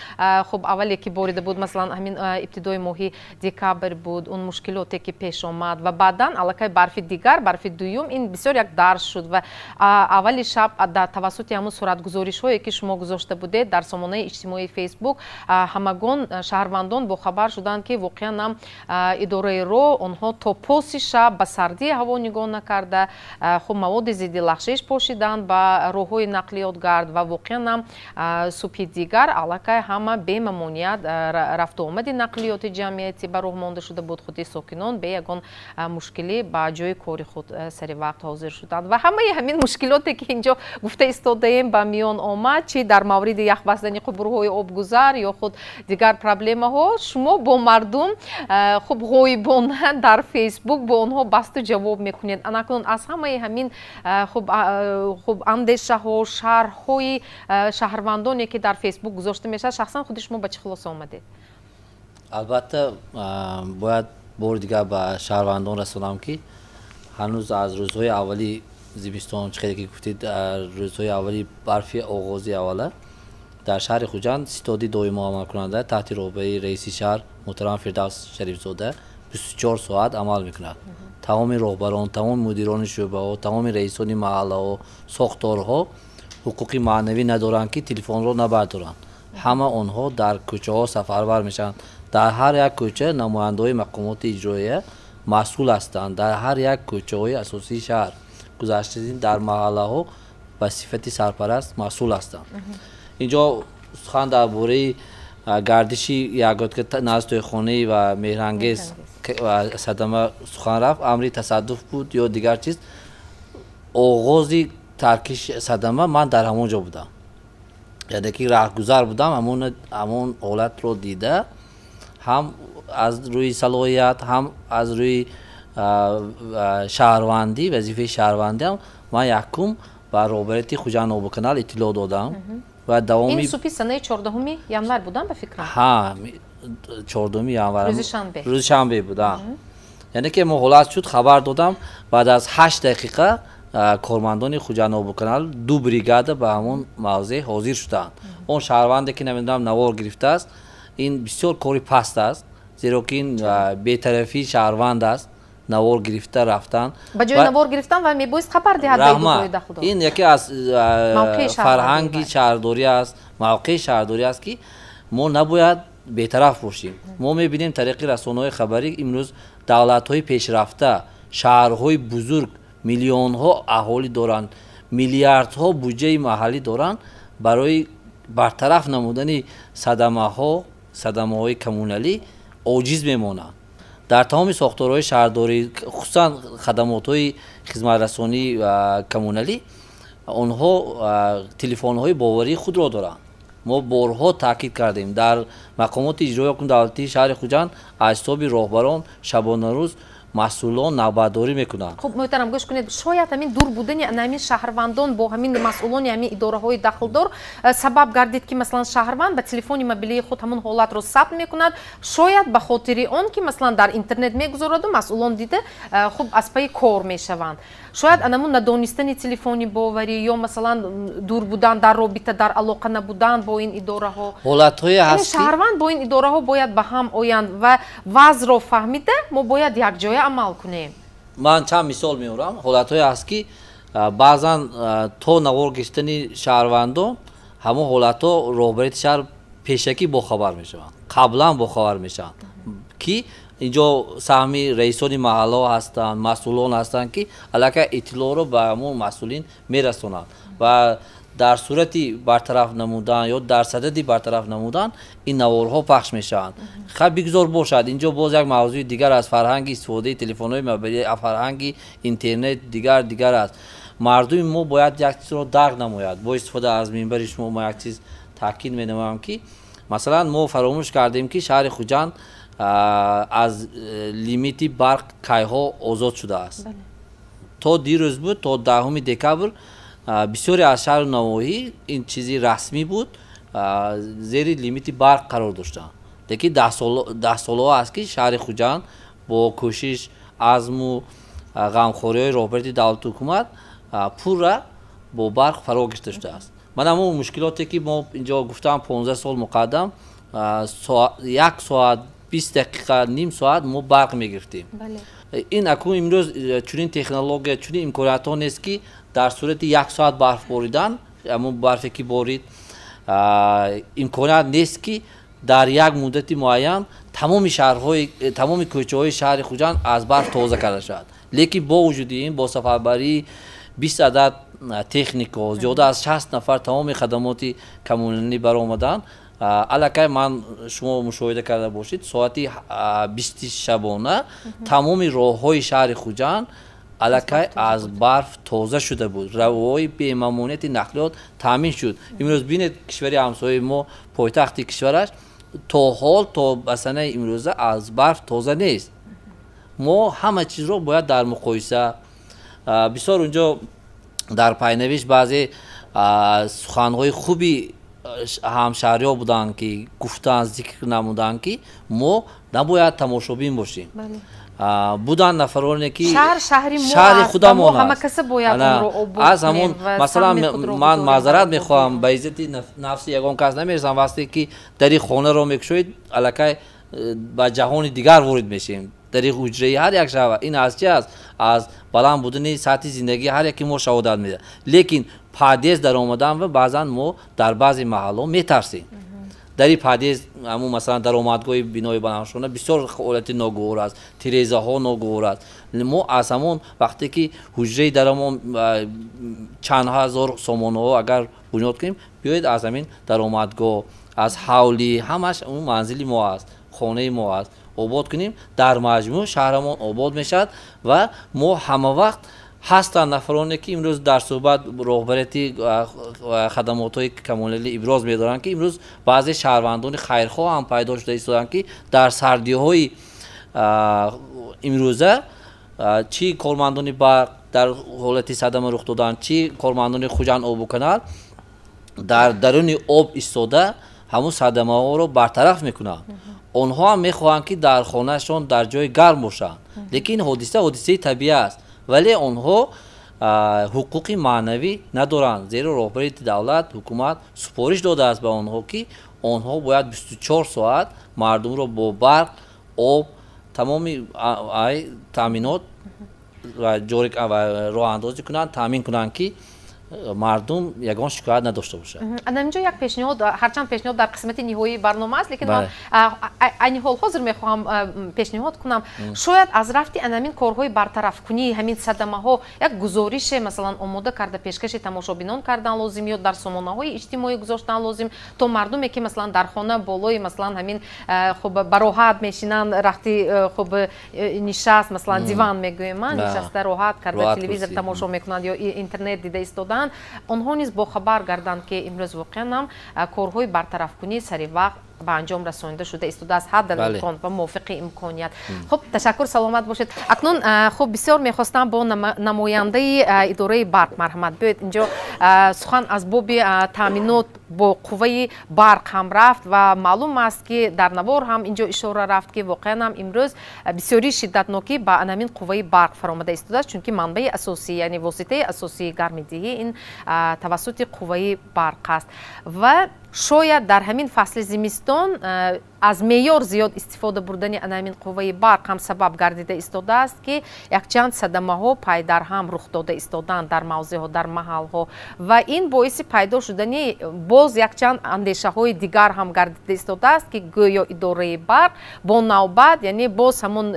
хуб, аввале ки борида буд, масалан, ҳамин ибтидои моҳи декабр буд, он мушкилоте ки пеш омад ва баъдан аллакай барфи дигар, барфи дуюм, ин бисёр як дарс шуд. Ва аввали шаб дар тавассути ҳамун суратгузоришҳое ки шумо гузошта будед дар сомонаи иҷтимоии Фейсбук, ҳамагон шаҳрвандон бохабар шуданд, ки воқеан ҳам идораи роҳ онҳо то поси шаб ба сардии ҳаво нигоҳ накарда, хуб, маводи зидди лахшиш пошиданд ба роҳҳои нақлиётгард ва воқеан ҳам субҳи дигар аллакай ҳама бемамоният рафтуомади нақлиёти ҷамъиятӣ ба роҳ монда шуда буд. Худи сокинон бе ягон мушкилӣ ба ҷои кори худ сари вақт ҳозир шуданд. Ва ҳамаи ҳамин мушкилоте ки инҷо гуфта истодаем ба миён омад, чи дар мавриди яхбастани қубурҳои обгузар ё худ дигар проблемаҳо, шумо бо мардум, хуб, ғоибона дар Фейсбук бо онҳо басту ҷавоб мекунед. Анакнун аз ҳамаи ҳамин, хуб, андешаҳо, шарҳҳои шаҳрвандоне ки дар Фейсбук гузошта мешавад, шахсан худи шумо ба чӣ хулоса омадед? Албатта, бояд бори дигар ба шаҳрвандон расонам, ки ҳанӯз аз рӯзҳои аввали зимистон, чӣ хеле ки гуфтед, рӯзҳои аввали барфи оғози аввала дар шаҳри Хуҷанд ситоди доимо амалкунанда таҳти роҳбарии раиси шаҳр муҳтарам Фирдавс Шарифзода 24 соат амал мекунад. Тамоми роҳбарон, тамоми мудирони шӯъбаҳо, тамоми раисони маҳаллаҳо, сохторҳо ҳуқуқи маънавӣ надоранд, ки телефонро набардоранд. Ҳама онҳо дар кӯчаҳо сафарбар мешаванд. Дар ҳар як кӯча намояндаҳои мақомоти иҷроия масъул ҳастанд. Дар ҳар як кӯчаҳои асосии шаҳр гузаштаин дар маҳаллаҳо ба сифати сарпараст масъул ҳастанд. Инҷо сухан дар бораи гардиши ягодка назди тӯйхонаи ва Меҳрангез ва садама сухан рафт. Амри тасаддуф буд ё дигар чиз, оғози таркиш садама ман дар ҳамон ҷо будам, яъне ки раҳгузар будам. Ҳамон ҳолатро дида, ҳам аз рӯи салоҳият, ҳам аз рӯи шаҳрвандӣ, вазифаи шаҳрвандиам, ман якум ба роҳбарияти Хуҷанд обоканал иттилоъ додам ва давоми Ин субҳи санаи 14 январ будам, ба фикрам. Ҳа, 14 январ. Рӯзи шанбе. Рӯзи шанбе буда. Яъне ки мо ҳолат шуд, хабар додам. Баъд аз 8 дақиқа кормандони Хуҷанд обоканал, ду бригада ба ҳамон мавзеъ ҳозир шуданд. Он шаҳрванде ки, намедонам, навор гирифтааст, ин бисёр кори паст аст, зеро ки ин бетарафии шаҳрванд аст, навор гирифта рафтан. Ба ҷои навор гирифтан ва мебоист хабар диҳад ба идораҳои дахлдор. Ин яке аз фарҳанги шаҳрдорӣ аст, мавқеи шаҳрдорӣ аст, ки мо набояд бетараф бошем. Мо мебинем тариқи расонаҳои хабарӣ имрӯз давлатҳои пешрафта, шаҳрҳои бузург, миллионҳо аҳолӣ доранд, миллиардҳо буҷаи маҳаллӣ доранд, барои бартараф намудани садамаҳо, садамаҳои коммуналӣ оҷиз мемонанд. Дар тамоми сохторҳои шаҳрдорӣ, хусусан хадамотҳои хизматрасонии коммуналӣ, онҳо телефонҳои боварии худро доранд. Мо борҳо таъкид кардем, дар мақомоти иҷроии ҳукумати давлатии шаҳри Хуҷанд аз ҳисоби роҳбарон шабонарӯз масъулон навбатдорӣ мекунанд. Хуб, муҳтарам, гӯш кунед, шояд ҳамин дур будани ҳамин шаҳрвандон бо ҳамин масъулони ҳамин идораҳои дахлдор сабаб гардид, ки масалан шаҳрванд ба телефони мобилии худ ҳамон ҳолатро сабт мекунад, шояд ба хотири он ки масалан дар интернет мегузораду масъулон дида, хуб, аз пайи кор мешаванд. Шояд анамун надонистани телефони боварӣ ё масалан дур будан, дар робита, дар алоқа набудан бо ин идораҳо. Ҳолатҳое ҳаст. Шаҳрванд бо ин идораҳо бояд ба ҳам оянд ва вазъро фаҳмида мо бояд якҷоя амал кунем. Ман чанд мисол меорам. Ҳолатҳое ҳаст, ки баъзан то навор гирифтани шаҳрвандон ҳамон ҳолатҳо роҳбарияти шаҳр пешакӣ бохабар мешаванд, қаблан бохабар мешаванд, ки инҷо саҳми раисони маҳаллаҳо ҳастанд, масъулон ҳастанд, ки аллакай иттилоъро ба ҳамон масъулин мерасонанд ва дар сурати бартараф намудан ё дар садади бартараф намудан ин наворҳо пахш мешаванд. Хай, бигзор бошад. Инҷо боз як мавзӯи дигар аст: фарҳанги истифодаи телефонҳои мобилӣ, фарҳанги интернет дигар дигар аст. Мардуми мо бояд як чизро дарк намояд. Бо истифода аз минбари шумо мо як чиз таъкид менамоям, ки масалан мо фаромӯш кардем, ки шаҳри Хуҷанд аз лимити барқ кайҳо озод шудааст. То дирӯз буд, то 10 декабр. Бисёре аз шаҳру навоҳӣ ин чизи расмӣ буд, зери лимити барқ қарор доштанд. Лекин даҳсолаҳо аст, ки шаҳри Хуҷанд бо кӯшиш, азму ғамхориҳои роҳбарияти давлату ҳукумат пурра бо барқ фаро гирифта шудааст. Ман ҳамон мушкилоте, ки мо инҷо гуфтам, 15 сол муқаддам 1 соат 20 дақиқа, ним соат мо барқ мегирифтем. Ин акнун имрӯз чунин технология, чунин имкониятҳо нест, ки дар сурати 1 соат барф боридан, ҳамон барфе ки борид, имконият нест, ки дар як муддати муайян тамоми шаҳрҳои, тамоми кӯчаҳои шаҳри Хуҷанд аз барф тоза карда шавад. Лекин бо вуҷуди ин, бо сафарбарии 20 адад технико, зиёда аз 60 нафар тамоми хадамоти коммуналӣ баромаданд. Аллакай ман шумо мушоҳида карда бошед, соати 20 шабона тамоми роҳҳои шаҳри Хуҷанд аллакай аз барф тоза шуда буд, равоҳои бемамониати нақлиёт таъмин шуд. Имрӯз бинед, кишвари ҳамсояи мо, пойтахти кишвараш то ҳол, то ба санаи имрӯза аз барф тоза нест. Мо ҳама чизро бояд дар муқоиса. Бисёр унҷо дар пайнавиш баъзе суханҳои хуби ҳамшаҳриҳо буданд, ки гуфтанд, зикр намуданд, ки мо набояд тамошобин бошем. Буданд нафароне, ки шаҳри худамон аст. Аз ҳамон масалан ман маъзарат мехоҳам, ба иззати нафси ягон кас намерасам, вақте ки дари хонаро мекушоед, аллакай ба ҷаҳони дигар ворид мешавем. Дари ҳуҷраи ҳар як шаҳр ин аз чи аст? Аз баланд будани сатҳи зиндагии ҳар яке мо шаҳодат медиҳад. Лекин подъезд даромадан ва баъзан мо дар баъзе маҳаллҳо метарсем. Дари подъезд, ҳамун масалан даромадгоҳи бинои баландшона бисёр ҳолати ногувор аст, тирезаҳо ногувор аст. Мо аз ҳамон вақте ки ҳуҷраи даромон чанд ҳазор сомонаҳо агар бунёд кунем, биёед аз ҳамин даромадгоҳ, аз ҳавлӣ, ҳамаш он манзили мо аст, хонаи мо аст, обод кунем. Дар маҷмӯъ шаҳрамон обод мешавад. Ва мо ҳама вақт ҳастанд нафароне, ки имрӯз дар суҳбат роҳбарияти хадамотҳои коммуналӣ иброз медоранд, ки имрӯз баъзе шаҳрвандони хайрхоҳ ҳам пайдо шуда истодаанд, ки дар сардиҳои имрӯза чӣ кормандони барқ дар ҳолати садама рух доданд, чӣ кормандони Хуҷанд обу канал дар даруни об истода ҳамун садамаҳоро бартараф мекунанд. Онҳо ҳам мехоҳанд, ки дар хонаашон дар ҷои гарм бошанд, лекин ҳодиса ҳодисаи табиӣ аст, вале онҳо ҳуқуқи маънавӣ надоранд, зеро роҳбарияти давлат, ҳукумат супориш додааст ба онҳо, ки онҳо бояд 24 соат мардумро бо барқ, об, тамоми таъминот ва ҷорӣ ва роҳандозӣ кунанд, таъмин кунанд, ки мардум ягон шикоят надошта бошад. Ана инҷо як пешниҳод, ҳарчанд пешниҳод дар қисмати ниҳоии барнома аст, лекин ман айни ҳол ҳозир мехоҳам пешниҳод кунам. Шояд аз рафти анамин корҳои бартарафкунии ҳамин садамаҳо як гузорише масалан омода карда пешкаши тамошобинон кардан лозим ё дар сомонаҳои иҷтимоӣ гузоштан лозим, то мардуме, ки масалан дар хона болои масалан ҳамин хуб бароҳат мешинанд, рахти хуб нишаст, масалан диван мегӯем, нишаста роҳат карда телевизор тамошо мекунанд ё интернет дида истодаанд, онҳо низ бохабар гарданд, ки имрӯз воқеан ҳам корҳои бартарафкунӣ сари вақт ба анҷом расонида шуда истодааст, ҳаддал имкон ва мувофиқи имконият. Хуб, ташаккур, саломат бошед. Акнун хуб, бисёр мехостам бо намояндаи идораи барқ, марҳамат, биёед инҷо. Сухан аз боби таъминот бо қувваи барқ ҳам рафт ва маълум аст, ки дар навор ҳам инҷо ишора рафт, ки воқеан ҳам имрӯз бисёри шиддатнокӣ ба анамин қувваи барқ фаромада истодааст, чунки манбаи асосӣ, яъне воситаи асосии гармидиҳӣ ин тавассути қувваи барқ аст. Ва шояд дар ҳамин фасли зимистон аз меъёр зиёд истифода бурдани анамин қувваи барқ ҳам сабаб гардида истодааст, ки якчанд садамаҳо пайдарҳам рух дода истодаанд дар мавзеъҳо, дар маҳалҳо, ва ин боиси пайдо шудани боз якчанд андешаҳои дигар ҳам гардида истодааст, ки гӯё идораи барқ бо навбат, яъне боз ҳамон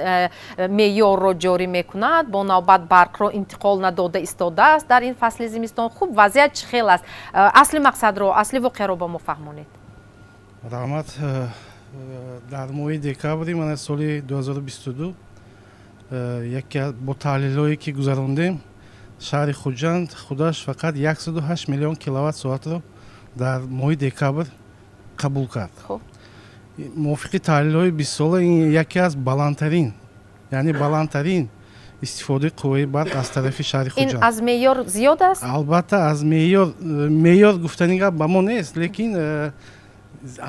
меъёрро ҷорӣ мекунад, бо навбат барқро интиқол надода истодааст дар ин фасли зимистон. Хуб, вазъият чӣ хел аст? Асли мақсадро, асли воқеаро ба мо фаҳмонед. Раҳмат. Дар моҳи декабри мана соли 2022 яке бо таҳлилҳое, ки гузарондем, шаҳри Хуҷанд худаш фақат 108 миллион киловатт соатро дар моҳи декабр қабул кард. Мувофиқи таҳлилҳои бистсола ин яке аз баландтарин, яъне баландтарин истифодаи қувваи барқ аз тарафи шаҳри Хуҷанд. Ин аз меъёр зиёд аст? Албатта, аз меъёр гуфтани гап ба мо нест, лекин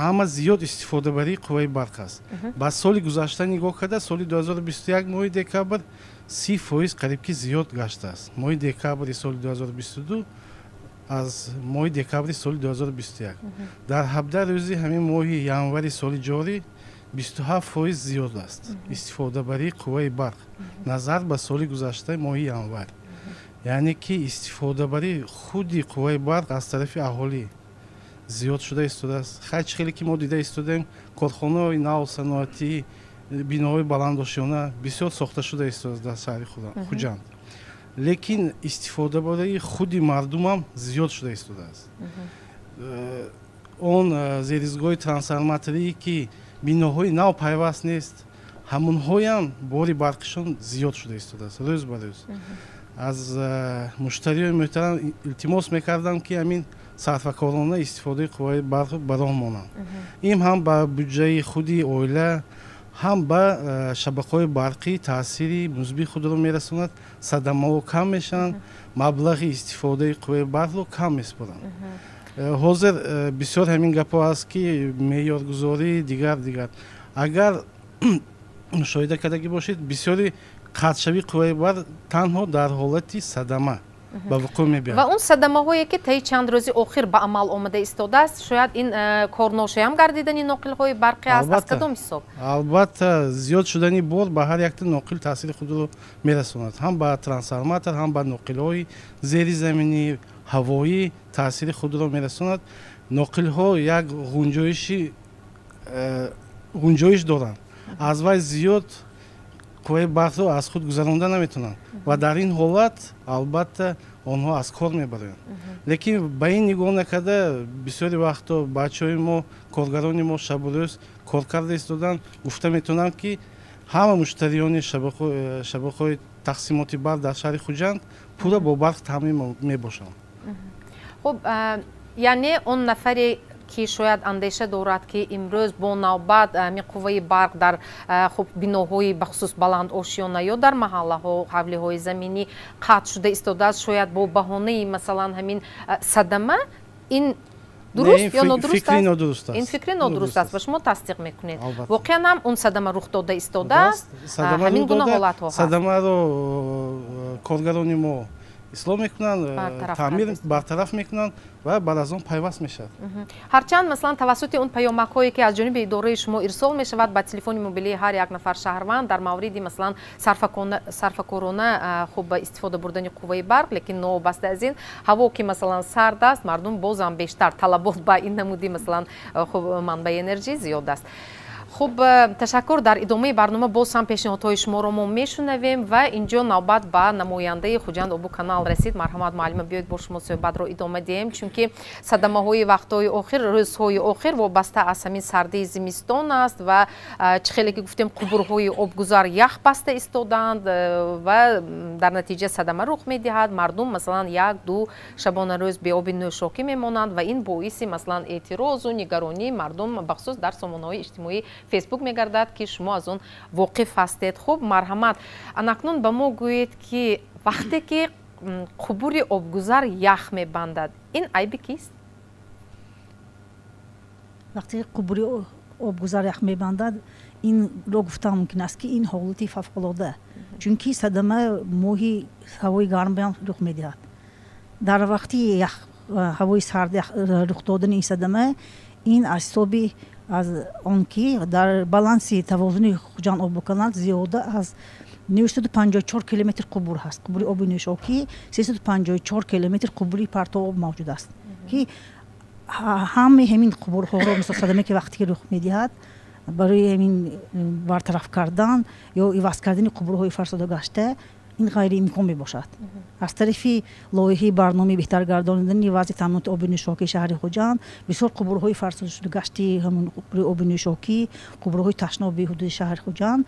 ҳама зиёд истифодабарии қувваи барқ аст. Ба соли гузашта нигоҳ карда, соли 2021 моҳи декабр 30% қариб ки зиёд гаштааст. Моҳи декабри соли 2022 аз моҳи декабри соли 2021. Дар 17 рӯзи ҳамин моҳи январи соли ҷорӣ 27% зиёд аст истифодабарии қувваи барқ назар ба соли гузаштаи моҳи январ. Яъне ки истифодабарии худи қувваи барқ аз тарафи аҳолӣ зиёд шуда истодааст. Хай, чӣ хеле ки мо дида истодаем, корхонаҳои нав, саноатӣ, биноҳои баландошёна бисёр сохта шуда истодааст дар шаҳри Хуҷанд. Лекин истифодабарии худи мардумам зиёд шуда истодааст. Он зеризгоҳи трансформаторие ки биноҳои нав пайваст нест, ҳамонҳоям бори барқишон зиёд шуда истодааст рӯз ба рӯз. Аз муштариёни муҳтарам илтимос мекардам, ки ҳамин сарфакорона истифодаи қувваи барқ ба роҳ монанд. Ин ҳам ба буҷаи худи оила, ҳам ба шабакаҳои барқӣ таъсири мусбии худро мерасонад, садамаҳо кам мешаванд, маблағи истифодаи қувваи барқро кам месупоранд. Ҳозир бисёр ҳамин гапҳо аст, ки меъёргузорӣ, дигар дигар. Агар мушоҳида кардагӣ бошед, бисёри қатъшавии қувваи барқ танҳо дар ҳолати садама ба вуқӯъ мебиёяд. Ва он садамаҳое ки таи чанд рӯзи охир ба амал омада истодааст, шояд ин корношоям гардидани ноқилҳои барқӣ аст. Аз кадом ҳисоб? Албатта, зиёд шудани бор ба ҳар якта ноқил таъсири худро мерасонад. Ҳам ба трансформатор, ҳам ба ноқилҳои зеризаминӣ, ҳавоӣ таъсири худро мерасонад. Ноқилҳо як ғунҷоиш доранд. Аз вай зиёд қувваи барқро аз худ гузаронда наметавонанд ва дар ин ҳолат албатта онҳо аз кор мебароянд. Лекин ба ин нигоҳ накарда, бисёри вақтҳо бачаҳои мо, коргарони мо шабу рӯз кор карда истоданд. Гуфта метавонам, ки ҳама муштариёни шабакаҳои тақсимоти барқ дар шаҳри Хуҷанд пурра бо барқ таъмин мебошанд. Хуб, яъне он нафаре ки шояд андеша дорад, ки имрӯз бо навбат ҳамин қувваи барқ дар хуб биноҳои бахусус баландошёна ё дар маҳаллаҳо, ҳавлиҳои заминӣ қатъ шуда истодааст, шояд бо баҳонаи масалан ҳамин садама, ин дуруст ё нодуруст аст? Ин фикри нодуруст аст ва шумо тасдиқ мекунед. Воқеан ҳам он садама рух дода истодааст, ҳамин гуна ҳолатҳо ҳаст. Садамаро коргарони мо ислоҳ мекунанд, таъмир бартараф мекунанд ва баъд аз он пайваст мешавад. Ҳарчанд масалан тавассути он паёмакҳое ки аз ҷониби идораи шумо ирсол мешавад ба телефони мобилии ҳар як нафар шаҳрванд дар мавриди масалан сарфакорона хуб ба истифода бурдани қувваи барқ, лекин новобаста аз ин ҳаво ки масалан сард аст, мардум бозам бештар талабот ба ин намуди масалан хуб манбаи энержӣ зиёд аст. Хуб, ташаккур. Дар идомаи барнома боз ҳам пешниҳодҳои шуморо мо мешунавем ва инҷо навбат ба намояндаи Хуҷанд обу канал расид. Марҳамат, муаллима, биёед бо шумо суҳбатро идома диҳем, чунки садамаҳои вақтҳои охир, рӯзҳои охир вобаста аз ҳамин сардии зимистон аст ва чӣ хеле ки гуфтем, қубурҳои обгузар ях баста истодаанд ва дар натиҷа садама рух медиҳад. Мардум масалан 1-2 шабонарӯз беоби нӯшокӣ мемонанд ва ин боиси масалан эътирозу нигаронии мардум бахусус дар сомонаҳои иҷтимоӣ Фейсбук мегардад, ки шумо аз он воқиф ҳастед. Хуб, марҳамат, анакнун ба мо гӯед, ки вақте ки қубури обгузар ях мебандад, ин айби кист? Вақте қубури обгузар ях мебандад, инро гуфтан мумкин аст, ки ин ҳолати фавқулода, чунки садама моҳи ҳавои гарм рух медиҳад. Дар вақти ҳавои сард рух додани ин садама, ин аз ҳисоби аз он ки дар баланси тавозуни Хуҷанд обуканал зиёда аз 954 километр қубур ҳаст, қубури оби нӯшокӣ, 354 километр қубури партооб мавҷуд аст, ки ҳамаи ҳамин қубурҳоро мисол садаме ки вақте ки рух медиҳад, барои ҳамин бартараф кардан ё иваз кардани қубурҳои фарсуда гашта ин ғайриимкон мебошад. Аз тарафи лоиҳаи барномаи беҳтар гардонидани вазъи таъминоти оби нӯшокии шаҳри Хуҷанд бисёр қубурҳои фарсудашуда гашти ҳамон қубури оби нӯшокӣ, қубурҳои ташноби ҳудуди шаҳри Хуҷанд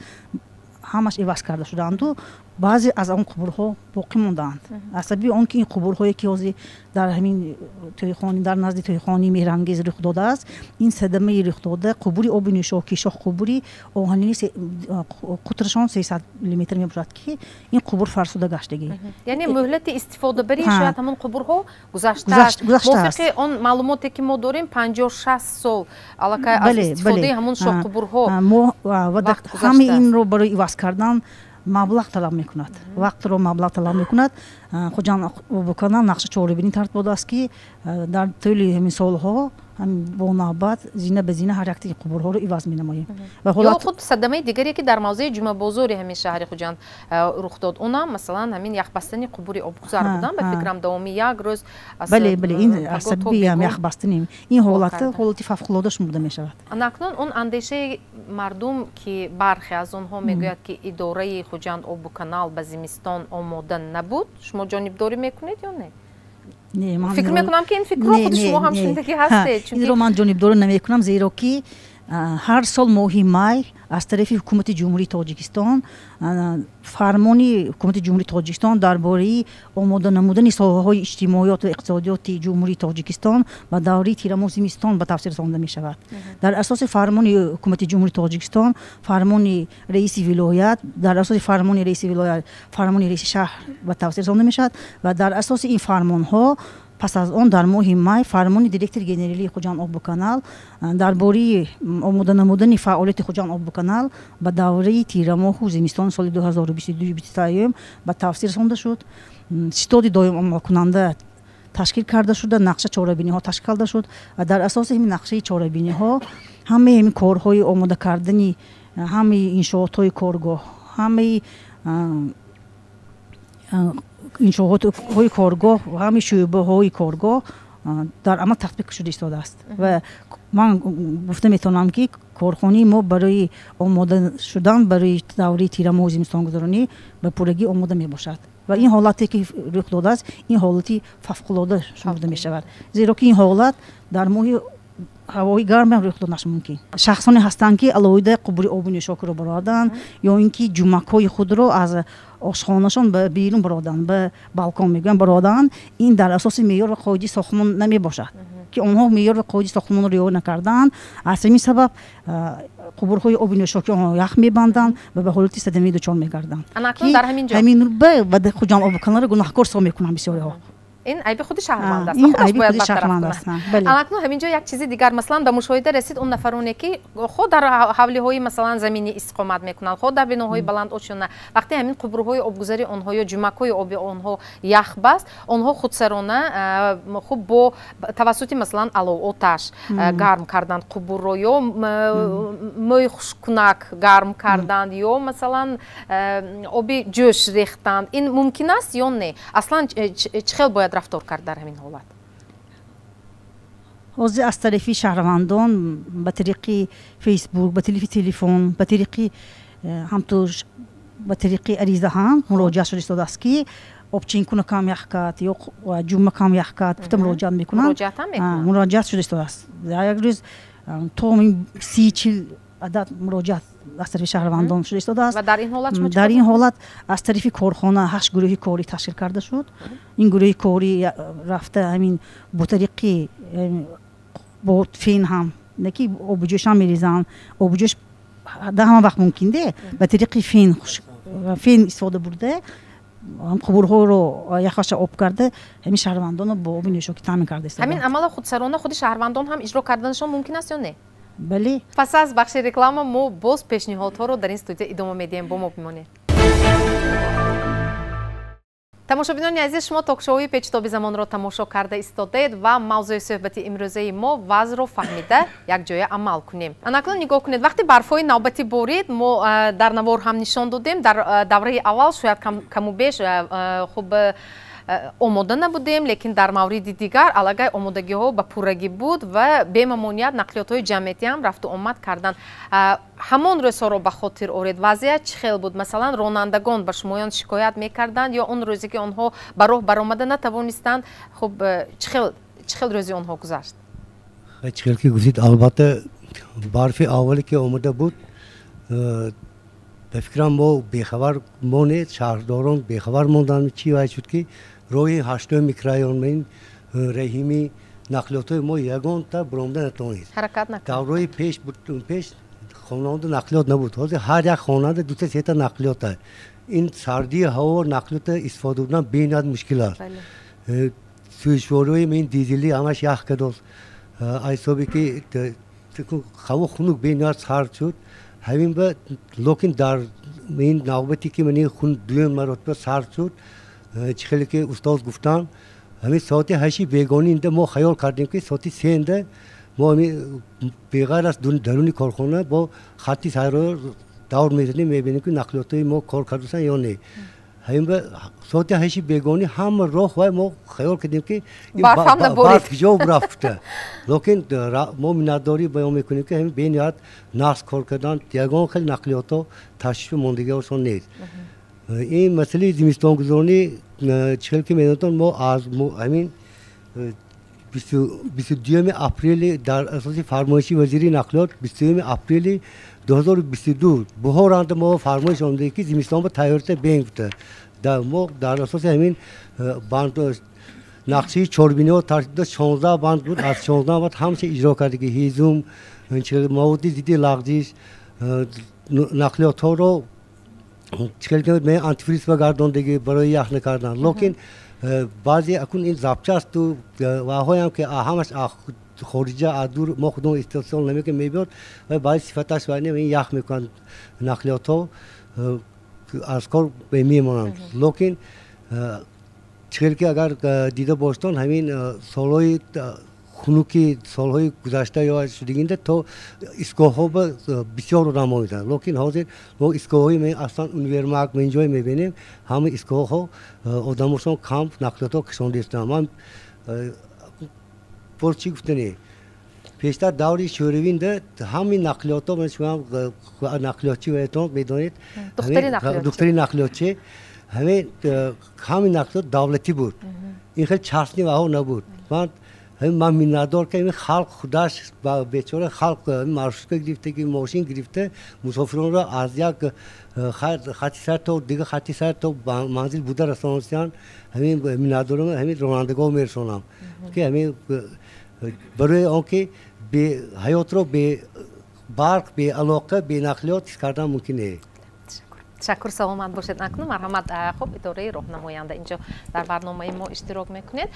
ҳамаш иваз карда шудаанду баъзе аз он қубурҳо боқӣ мондаанд. Аз сабаби он ки ин қубурҳое ки ҳозир дар ҳамин тӯйхони дар назди тӯйхони Меҳрангез рух додааст, ин садамаи рух дода қубури оби нӯшокӣ, шоҳқубури оҳанини қутрашон 300 миллиметр мебошад, ки ин қубур фарсуда гаштагӣ. Яъне муҳлати истифодабарии шояд ҳамон қубурҳо гузаштааст. Мувофиқи он маълумоте ки мо дорем, 50-60 сол аллакай аз истифодаи ҳамон шоҳқубурҳо вақт гузаштааст. Ҳамаи инро барои иваз кардан маблағ талаб мекунад, вақтро маблағ талаб мекунад. Хуҷанд Обоканал нақша чорабинӣ тартиб додааст, ки дар тӯли ҳамин солҳо бо навбат зина ба зина ҳар якти қубурҳоро иваз менамоем. Ё худ садамаи дигаре ки дар мавзеи Ҷумъабозори ҳамин шаҳри Хуҷанд рух дод, онам масалан ҳамин яхбастани қубури обгузар будан, ба фикрам давоми як рӯз. Бале, бале, ин аз сабаби яхбастани ин ҳолат ҳолати фавқулода шумурда мешавад. Акнун он андешаи мардум, ки бархе аз онҳо мегӯяд, ки идораи Хуҷанд Обоканал ба зимистон омода набуд, шумо ҷонибдорӣ мекунед ё не? Фикр мекунам, ки ин фикрро худи шумо ҳам шунидагӣ ҳастед. Инро ман ҷонибдорӣ намекунам, зеро ки ҳар сол моҳи май аз тарафи ҳукумати Ҷумҳурии Тоҷикистон фармони ҳукумати Ҷумҳурии Тоҷикистон дар бораи омода намудани соҳаҳои иҷтимоиёт ва иқтисодиёти Ҷумҳурии Тоҷикистон ба давраи тирамоҳ зимистон ба тафсир расонда мешавад. Дар асоси фармони ҳукумати Ҷумҳурии Тоҷикистон, фармони раиси вилоят, дар асоси фармони раиси вилоят, фармони раиси шаҳр ба тафсир расонда мешавад ва дар асоси ин фармонҳо пас аз он дар моҳи май фармони директори генералии Хуҷанд Обоканал дар бораи омода намудани фаъолияти Хуҷанд Обоканал ба давраи тирамоҳу зимистони соли 2022-2023 ба тафсир расонда шуд. Ситоди доим амалкунанда ташкил карда шуда, нақша чорабиниҳо ташкил карда шуд ва дар асоси ҳамин нақшаи чорабиниҳо ҳамаи ҳамин корҳои омода кардани ҳамаи иншоотҳои коргоҳ, ҳамаи иншоотҳои коргоҳ ва ҳамаи шӯъбаҳои коргоҳ дар амал татбиқ шуда истодааст. Ва ман гуфта метавонам, ки корхонаи мо барои омода шудан барои давраи тирамоҳу зимистонгузаронӣ ба пуррагӣ омода мебошад. Ва ин ҳолате ки рух додааст, ин ҳолати фавқулода шумурда мешавад, зеро ки ин ҳолат дар моҳи ҳавои гарм ҳам рух доданаш мумкин. Шахсоне ҳастанд, ки алоҳида қубури оби нӯшокиро бароварданд ё ин ки ҷумакҳои худро аз ошхонашон ба берун бароварданд, ба балкон мегӯянд бароварданд. Ин дар асоси меъёр ва қоидаи сохтмон намебошад, ки онҳо меъёр ва қоидаи сохтмонро риоя накарданд. Аз ҳамин сабаб қубурҳои оби нӯшокӣ онҳо ях мебанданд ва ба ҳолати садамӣ дучор мегарданд. Ҳамин ба Хуҷанд Обоканалро гунаҳкор ҳисоб мекунанд бисёриҳо. Ин айби худи шаҳрванд аст, худаш бояд бартараф кунад. Акнун ҳамин ҷо як чизи дигар, масалан ба мушоҳида расид он нафароне, ки худ дар ҳавлиҳои масалан заминӣ истиқомат мекунанд, худ дар биноҳои баланд ошёна, вақте ҳамин қубурҳои обгузари онҳо ё ҷумакҳои оби онҳо ях баст, онҳо худсарона хуб бо тавассути масалан алов оташ гарм карданд қубурро, ё мӯи хушккунак гарм карданд, ё масалан оби ҷӯш рехтанд. Ин мумкин аст ё не? Аслан чӣ хел бояд рафтор кард дар ҳамин ҳолат? Ҳозир аз тарафи шаҳрвандон ба тариқи Фейсбук, ба тариқи телефон, ба тариқи ҳамту ба тариқи ариза ҳам муроҷиат шуда истодааст, ки обчинкуна кам ях кард ё ҷумма кам ях кард, гуфта муроҷиат мекунанд. Муроҷиат шуда истодааст. Як рӯз то 30-40 адад муроҷиат аз тарафи шаҳрвандон шуда истодааст. Ва дар ин ҳолат шумо чӣ? Дар ин ҳолат аз тарафи корхона 8 гурӯҳи корӣ ташкил карда шуд. Ин гурӯҳи корӣ рафта ҳамин бо тариқи бо фен ҳам, не ки обуҷӯш ҳам мерезанд, обуҷӯш дар ҳама вақт мумкин де, ба тариқи фен истифода бурда қубурҳоро яхаша об карда ҳамин шаҳрвандонро бо оби нӯшокӣ таъмин карда истодаанд. Ҳамин амалро худсарона худи шаҳрвандон ҳам иҷро карданашон мумкин аст ё не? Бале. Пас аз бахши реклама мо боз пешниҳодҳоро дар ин студия идома медиҳем. Бо мо бимонед. Тамошобинони азиз, шумо токшоуи Печитоби замонро тамошо карда истодаед ва мавзӯи суҳбати имрӯзаи мо вазъро фаҳмида якҷоя амал кунем. Анакнун нигоҳ кунед, вақте барфҳои навбатӣ борид, мо дар навор ҳам нишон додем, дар давраи аввал шояд каму беш хуб омода набудем, лекин дар мавриди дигар аллакай омодагиҳо ба пуррагӣ буд ва бемамоният нақлиётҳои ҷамъиятӣ ҳам рафту омад карданд. Ҳамон рӯзҳоро ба хотир оред, вазъият чӣ хел буд? Масалан, ронандагон ба шумоён шикоят мекарданд ё он рӯзе ки онҳо ба роҳ баромада натавонистанд, хуб чӣ хел рӯзи онҳо гузашт? Чӣ хел ки гуфтед, албатта барфи аввале ки омада буд, Ба фикрам мо бехабар монед, шаҳрдорон бехабар монданд. Чӣ вай шуд, ки роҳи 8 микрорайон ин Раҳимӣ нақлиётҳои мо ягонта баромада натавонист. Ҳаракат накард. Давраи пеш пеш хонавода нақлиёт набуд. Ҳозир ҳар як хонанда дута сета нақлиёт аст. Ин сардии ҳаво нақлиёта истифода бурдан бениҳоят мушкил аст. Сӯзишвориҳои ин дизелӣ ҳамаш ях кардост. Аз ҳисоби ки ҳаво хунук бениҳоят сард шуд. Ҳамин ба лекин дар ин навбате ки ман ин дуюм маротиба сард шуд, чӣ хеле ки устоз гуфтанд, ҳамин соати 8 бегонӣ инда мо хаёл кардем, ки соати 3 инда мо ҳамин беғайр аз даруни корхона бо хатти сайро давр мезанем, мебинем, ки нақлиётҳои мо кор кардастанд ё не. Ҳамин ба соати 8 бегонӣ ҳама роҳ вай мо хаёл кардем, ки барф куҷо рафта. Лекин мо миннатдорӣ баён мекунем, ки ҳамин бениҳоят нағз кор карданд, ягон хел нақлиётҳо ташвиши мондагиҳошон нест. Ин масъалаи зимистонгузаронӣ, чӣ хел ки медонед, мо аз ҳамин 22 апрели дар асоси фармоиши вазири нақлиёт 22 апрели 2022 буҳоранда мо фармоиш омада, ки зимистон ба тайёрита беем гуфта. Мо дар асоси ҳамин банд нақшаи чорбиниҳо тартиб дод, 16 банд буд, аз 16 банд ҳамаша иҷро карда, ки ҳизум, маводи зидди лағзиш, нақлиётҳоро чӣ хел ки антифриз багардондагӣ барои ях накардан. Лекин баъзе акун ин запчасту ваҳоям ки ҳамаш хориҷа аз дур мо худмон истеҳсол намекунем мебиёд, ва баъзе сифаташ вай ин ях мекунанд, нақлиётҳо аз кор мемонанд. Лекин чӣ хел ки агар дида боштон, ҳамин солҳои хунуки солҳои гузашта ё шудагинда то истгоҳҳо ба бисёр одам омеданд. Лекин ҳозир мо истгоҳҳои аслан универмаг инҷое мебинем, ҳама истгоҳҳо одамошон кам, нақлиётҳо кашонда истанд. Ман боз чӣ гуфтанӣ, пештар даври шӯравинда ҳамин нақлиётҳо, шумо нақлиётчӣ ваятон медонед, духтари нақлиётчӣ, ҳамин нақлиёт давлатӣ буд, ин хел частни ваҳо набуд. Ман миннатдор, ки халқ худаш бечора халқ маршрутка гирифта, ки мошин гирифта, мусофиронро аз як хати сар то дигар хати сар то манзил буда расонистанд. Ҳамин миннатдорам ҳамин ронандагон мерасонам, ки ҳамин барои он ки ҳаётро бе барқ, бе алоқа, бе нақлиёт ҳис кардан мумкин нест. Ташаккур, саломат бошед. Акнун марҳамат, хуб, идораи роҳнамоянда инҷо дар барномаи мо иштирок мекунед.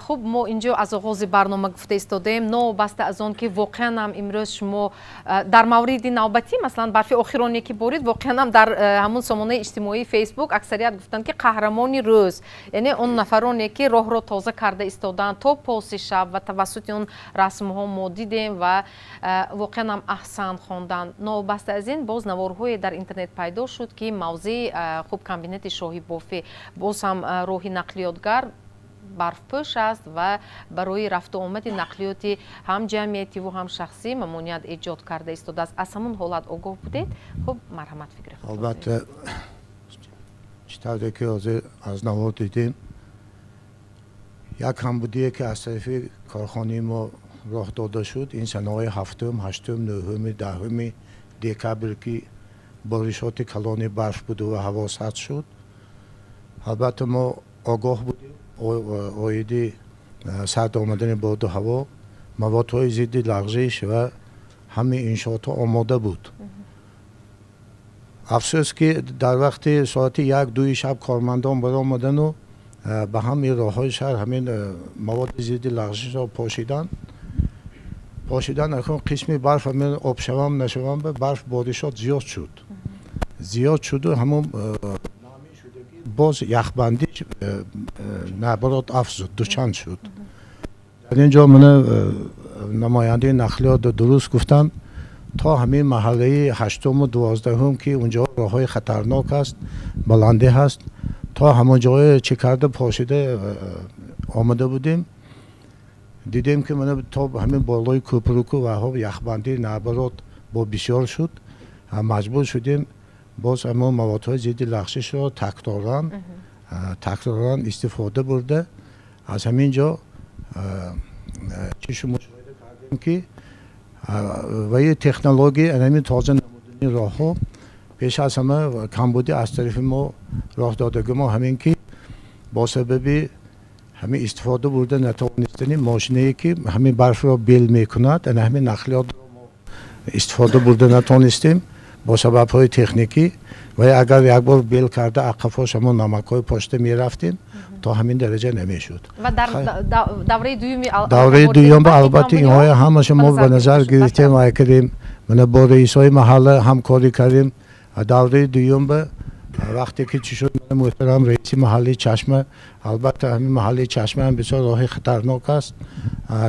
Хуб, мо инҷо аз оғози барнома гуфта истодаем, новобаста аз он ки воқеан ҳам имрӯз шумо дар мавриди навбатӣ, масалан барфи охироне ки борид, воқеан ҳам дар ҳамун сомонаи иҷтимоии Фейсбук аксарият гуфтанд, ки қаҳрамони рӯз, яъне он нафароне ки роҳро тоза карда истоданд то поси шаб ва тавассути он расмҳо мо дидем ва воқеан ҳам аҳсан хонданд. Новобаста аз ин боз наворҳое дар интернет пайдо шуд, ки мавзеи хуб комбинати Шоҳибофӣ боз ҳам роҳи нақлиётгар барфпӯш аст ва барои рафту омади нақлиёти ҳам ҷамъиятиву ҳам шахсӣ мамоният эҷод карда истодааст. Аз ҳамун ҳолат огоҳ будед? Хуб, марҳамат, фикри худро. Албатта, чӣ тавре ки ҳозир аз навор дидем, як камбудие ки аз тарафи корхонаи мо роҳ дода шуд, ин санаҳои 7, 8, 9, 10 декабр, ки боришоти калони барф буду ва ҳаво сард шуд. Албатта, мо огоҳ будем оиди сард омадани боду ҳаво, маводҳои зидди лағзиш ва ҳамаи иншоотҳо омода буд. Афсӯс, ки дар вақти соати 1-2 шаб кормандон баромадану ба ҳамаи роҳҳои шаҳр ҳамин маводи зидди лағзишро пошиданд. Акун қисми барф ҳамин обшавам нашавам, барф боришот зиёд шуд, зиёд шуду ҳамун боз яхбандӣ наоборот афзуд, дучанд шуд. Дар ин ҷо мана намояндаи нақлиёт дуруст гуфтанд, то ҳамин маҳаллаи 8-уму 12-ум, ки унҷо роҳҳои хатарнок аст, баландӣ ҳаст, то ҳамон ҷое чӣ карда пошида омада будем. Дидем, ки мана то ҳамин болои кӯпруку ваҳо яхбандӣ наоборот бо бисёр шуд. Маҷбур шудем боз ҳамон маводҳои зидди лағзишро такроран истифода бурда. Аз ҳамин ҷо чишу мушоҳида кардем, ки ваи технология ҳамин тоза намудани роҳҳо Пеш аз ҳама камбудӣ аз тарафи мо роҳ додагӣ мо ҳамин ки бо сабаби ҳамин истифода бурда натавонистани мошинае ки ҳамин барфро бел мекунад, ана ҳамин нақлиётро мо истифода бурда натонистем бо сабабҳои техникӣ ва агар як бор бел карда ақафош ҳамон намакҳои пошта мерафтем то ҳамин дараҷа намешуд. Ва дар давраи дуюми давраи дуюм албатта инҳоя ҳамаша мо ба назар гирифтем ва кардем, мана бо раисҳои маҳалла ҳамкорӣ кардем. Давраи дуюм ба вақте ки чӣ шуд, муҳтарам раиси маҳаллии Чашма, албатта ҳамин маҳаллии Чашма ҳам бисёр роҳи хатарнок аст,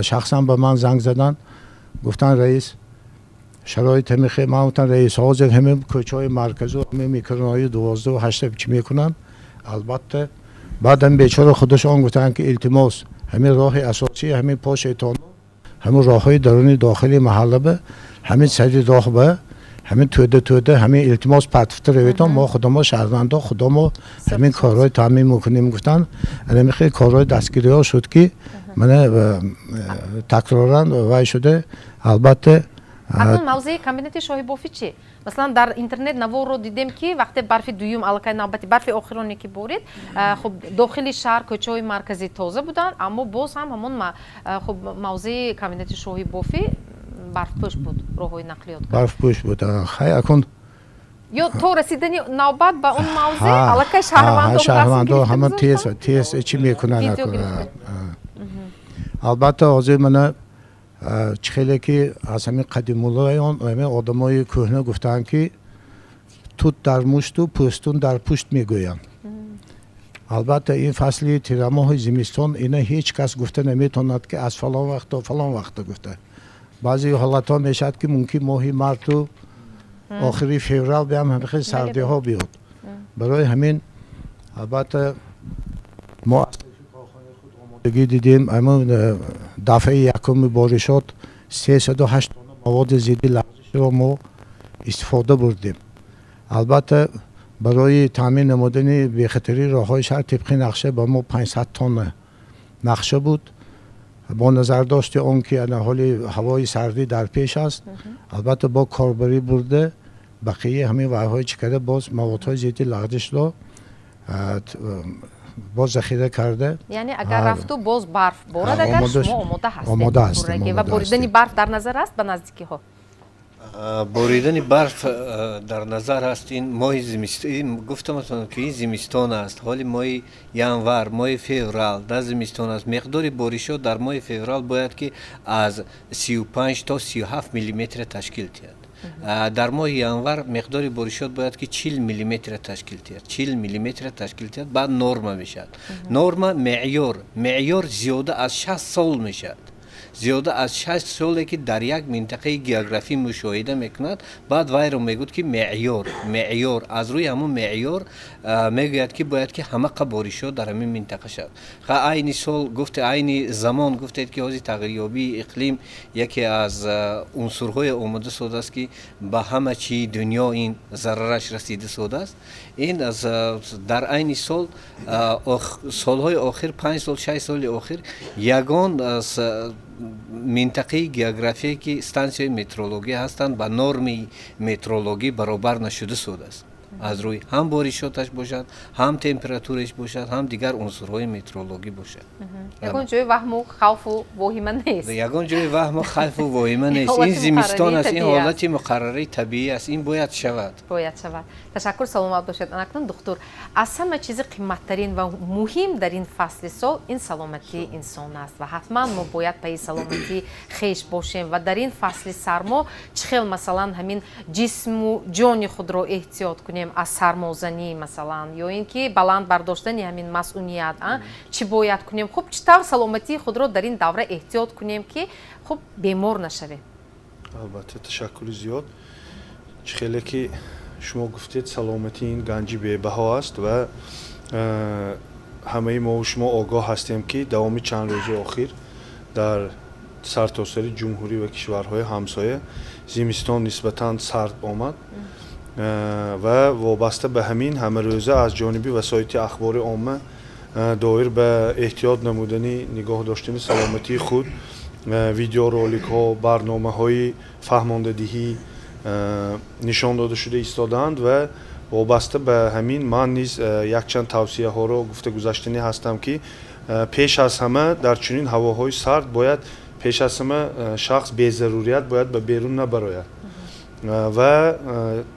шахсан ба ман занг заданд, гуфтанд раис шароит ҳамин хел, ман гуфтам раис ҳозир ҳамин кӯчаҳои марказу ҳамин микрорайони 12 8 чӣ мекунанд. Албатта баъдам бечора худашон гуфтанд ки илтимос ҳамин роҳи асосӣ ҳамин пошетон ҳамин роҳҳои даруни дохили маҳалла ба ҳамин сари роҳ ба ҳамин тӯда тӯда ҳамин илтимос партифта равитон, мо худамо шаҳрвандо худамо ҳамин корҳои таъмин мекунем гуфтанд. Ҳамин хел корҳои дастгириҳо шуд ки мана такроран вай шуда. Албатта акнун мавзеи комбинати Шоҳибофӣ чӣ? Масалан дар интернет наворро дидем ки вақте барфи дуюм аллакай навбати барфи охироне ки борид, хуб дохили шаҳр кӯчаҳои марказӣ тоза буданд, аммо боз ҳам ҳамон хуб мавзеи комбинати Шоҳибофӣ барфпӯш буд, роҳҳои нақлиёт барфпӯш буд. Хай акун ё то расидани навбат ба он мавзеъ аллакай шаҳрвандо ҳама тез тез чӣ мекунанд. Албатта ҳозир мана чӣ хеле ки аз ҳамин қадимуллоён ҳамин одамои кӯҳна гуфтаанд ки тут дар мушту пӯстун дар пушт мегӯянд. Албатта ин фасли тирамоҳи зимистон ина ҳеҷ кас гуфта наметавонад ки аз фалон вақт то фалон вақта гуфта. Баъзе ҳолатҳо мешавад ки мумкин моҳи марту охири феврал биам ҳамин хел сардиҳо биёд. Барои ҳамин албатта мо аз омодагӣ дидем. Ҳамин дафъаи якуми боришот 308 тонна маводи зидди лағзишро мо истифода бурдем. Албатта барои таъмин намудани бехатарии роҳҳои шаҳр тибқи нақша ба мо 500 тонна нақша буд. Бо назардошти он ки ана ҳоли ҳавои сардӣ дар пеш аст, албатта бо корбарӣ бурда бақияи ҳамин вайҳои чӣ карда боз маводҳои зидди лағзишро боз захира карда. Яъне агар рафту боз барф борад, агар шумо омода ҳастед ва боридани барф дар назар аст ба наздикиҳо? Боридани барф дар назар аст. Ин моҳи зимистон, гуфтам ки ин зимистон аст, ҳоли моҳи январ, моҳи феврал дар зимистон аст. Миқдори боришот дар моҳи феврал бояд ки аз 35 то 37 миллиметр ташкил диҳад. Дар моҳи январ миқдори боришот бояд ки 40 миллиметр ташкил диҳад, 40 миллиметр ташкил диҳад, баъд норма мешавад. Норма меъёр зиёда аз 60 сол мешавад. Зиёда аз 6 соле ки дар як минтақаи географӣ мушоҳида мекунад, баъд вайро мегӯяд ки меъёр аз рӯи ҳамон меъёр мегӯяд ки бояд ки ҳамақа боришот дар ҳамин минтақа шавад. Айни сол гуфте, айни замон гуфтед ки ҳозир тағйирёбии иқлим яке аз унсурҳои омода содааст ки ба ҳама чии дунё ин зарараш расида содааст. Ин дар айни сол, солҳои охир, 5 сол 6 соли охир ягон минтақаи географие ки стансияи метеорологӣ ҳастанд ба норми метеорологӣ баробар нашуда судааст. Аз рӯи ҳам боришоташ бошад, ҳам температураш бошад, ҳам дигар унсурҳои метеорологӣ бошад. Ягон ҷои ваҳму хавфу воҳима нест. Ягон ҷои ваҳму хавфу воҳима нест. Ин зимистон аст, ин ҳолати муқаррарии табиӣ аст, ин бояд шавад. Бояд шавад. Ташаккур, саломат бошед. Анакнун духтур, аз ҳама чизи қиматтарин ва муҳим дар ин фасли сол ин саломатии инсон аст ва ҳатман мо бояд пайи саломатии хеш бошем ва дар ин фасли сармо чӣ хел масалан ҳамин ҷисму ҷони худро эҳтиёт кунем аз сармозанӣ масалан ё ин ки баланд бардоштани ҳамин масъуният, чӣ бояд кунем? Хуб, чӣ тавр саломатии худро дар ин давра эҳтиёт кунем ки хуб бемор нашавем? Албатта, ташаккури зиёд. Чӣ хеле ки шумо гуфтед, саломатӣ ин ганҷи бебаҳо аст ва ҳамаи мову шумо огоҳ ҳастем ки давоми чанд рӯзи охир дар сартосари ҷумҳурӣ ва кишварҳои ҳамсоя зимистон нисбатан сард омад ва вобаста ба ҳамин ҳамарӯза аз ҷониби васоити ахбори омма доир ба эҳтиёт намудани нигоҳ доштани саломатии худ видеороликҳо, барномаҳои фаҳмондадиҳӣ нишон дода шуда истодаанд ва вобаста ба ҳамин ман низ якчанд тавсияҳоро гуфта гузаштанӣ ҳастам, ки пеш аз ҳама дар чунин ҳавоҳои сард бояд пеш аз ҳама шахс безарурият бояд ба берун набарояд ва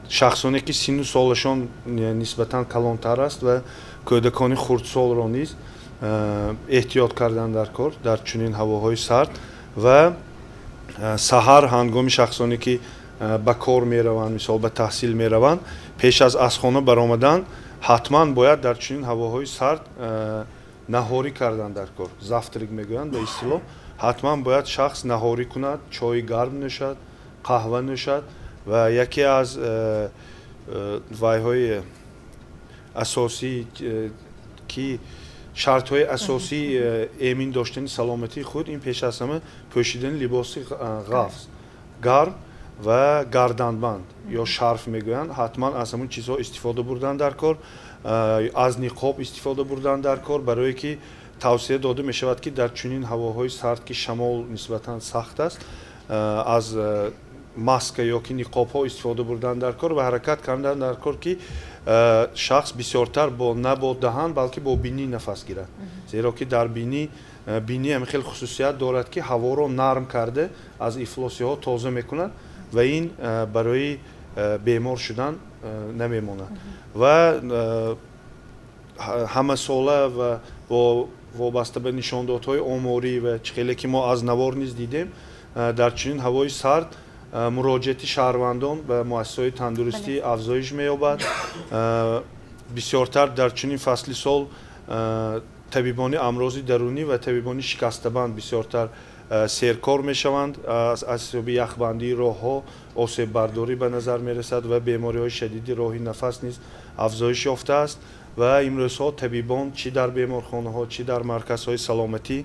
шахсоне ки синну солашон нисбатан калонтар аст ва кӯдакони хурдсолро низ эҳтиёт кардан дар кор дар чунин ҳавоҳои сард ва саҳар ҳангоми шахсоне ки ба кор мераванд, мисол ба таҳсил мераванд, пеш аз хона баромадан ҳатман бояд дар чунин ҳавоҳои сард наҳорӣ кардан дар кор, завтрак мегӯянд ба истилоҳ. Ҳатман бояд шахс наҳорӣ кунад, чойи гарм нӯшад, қаҳва нӯшад ва яке аз вайҳои асосӣ ки шартҳои асосии эмин доштани саломатии худ ин пеш аз ҳама пӯшидани либоси ғафз, гарм ва гарданбанд ё шарф мегӯянд. Ҳатман аз ҳамон чизҳо истифода бурдан дар кор, аз ниқоб истифода бурдан дар кор, барое ки тавсия дода мешавад ки дар чунин ҳавоҳои сард ки шамол нисбатан сахт аст, аз маска ё ки ниқобҳо истифода бурдан дар кор ва ҳаракат кардан дар кор ки шахс бисёртар на бо даҳан балки бо бинӣ нафас гирад, зеро ки дар бинӣ ҳам хеле хусусият дорад ки ҳаворо нарм карда аз ифлосиҳо тоза мекунад ва ин барои бемор шудан намемонад. Ва ҳамасола ва вобаста ба нишондодҳои оморӣ ва чӣ хеле ки мо аз навор низ дидем, дар чунин ҳавои сард муроҷиати шаҳрвандон ба муассисаҳои тандурустӣ афзоиш меёбад. Бисёртар дар чунин фасли сол табибони амрози дарунӣ ва табибони шикастабанд бисёртар серкор мешаванд. Аз ҳисоби яхбандии роҳҳо осеббардорӣ ба назар мерасад ва бемориҳои шадиди роҳи нафас низ афзоиш ёфтааст ва имрӯзҳо табибон чӣ дар беморхонаҳо, чӣ дар марказҳои саломатӣ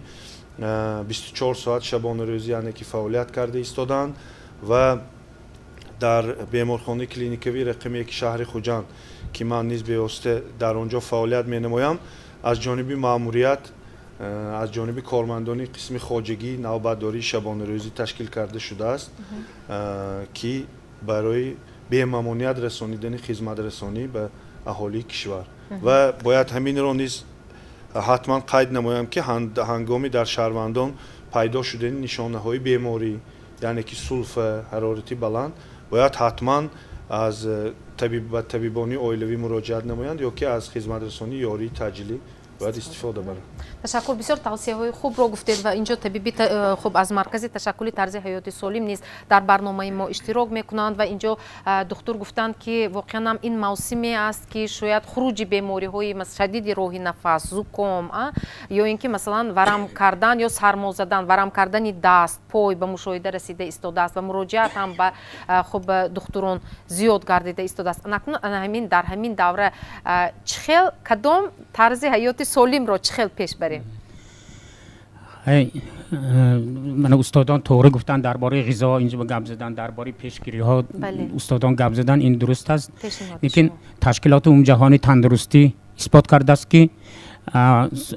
24 соат шабонарӯзӣ яъне ки фаъолият карда истодаанд ва дар беморхонаи клиникавии рақами 1 шаҳри Хуҷанд ки ман низ бевосита дар он ҷо фаъолият менамоям, аз ҷониби маъмурият, аз ҷониби кормандони қисми хоҷагӣ навбатдории шабонарӯзӣ ташкил карда шудааст, ки барои бемамоният расонидани хизматрасонӣ ба аҳолии кишвар. Ва бояд ҳаминро низ ҳатман қайд намоям ки ҳангоми дар шаҳрвандон пайдо шудани нишонаҳои беморӣ, яъне ки сулфа, ҳарорати баланд, бояд ҳатман аз ба табибони оилавӣ муроҷиат намоянд ё ки аз хизматрасонии ёрии таъҷилӣ бояд истифода баранд. Ташаккур, бисёр тавсияҳои хубро гуфтед ва инҷо табиби хуб аз маркази ташаккули тарзи ҳаёти солим низ дар барномаи мо иштирок мекунанд ва инҷо духтур гуфтанд ки воқеан ҳам ин мавсиме аст ки шояд хуруҷи бемориҳои шадиди роҳи нафас, зуком ё ин ки масалан варам кардан ё сармо задан, варам кардани даст, пой ба мушоҳида расида истодааст ва муроҷиат ҳам ба хуб духтурон зиёд гардида истодааст. Ҳамин дар ҳамин давра чӣ хел кадом тарзи ҳаёти солимро чӣ хел пеш барем? Мана устодон тоғри гуфтанд дар бораи ғизо инҷо гап задан, дар бораи пешгириҳо устодон гап задан, ин дуруст аст. Лекин ташкилоти умумиҷаҳонии тандурустӣ исбот кардааст ки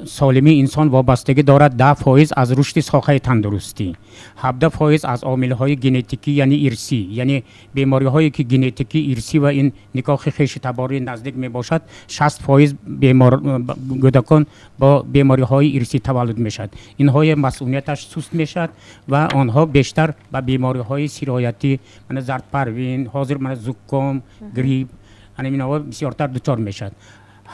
солимии инсон вобастагӣ дорад 10% аз рушди соҳаи тандурустӣ, 17% аз омилҳои генетикӣ яъне ирсӣ, яъне бемориҳое ки генетикӣ, ирсӣ ва ин никоҳи хеши таборӣ наздик мебошад, 60% кӯдакон бо бемориҳои ирсӣ таваллуд мешавад. Инҳои масъулияташ суст мешавад ва онҳо бештар ба бемориҳои сироятӣ, мана зардпарвин, ҳозир мана зуком, грипп, ана инҳо бисёртар дучор мешавад.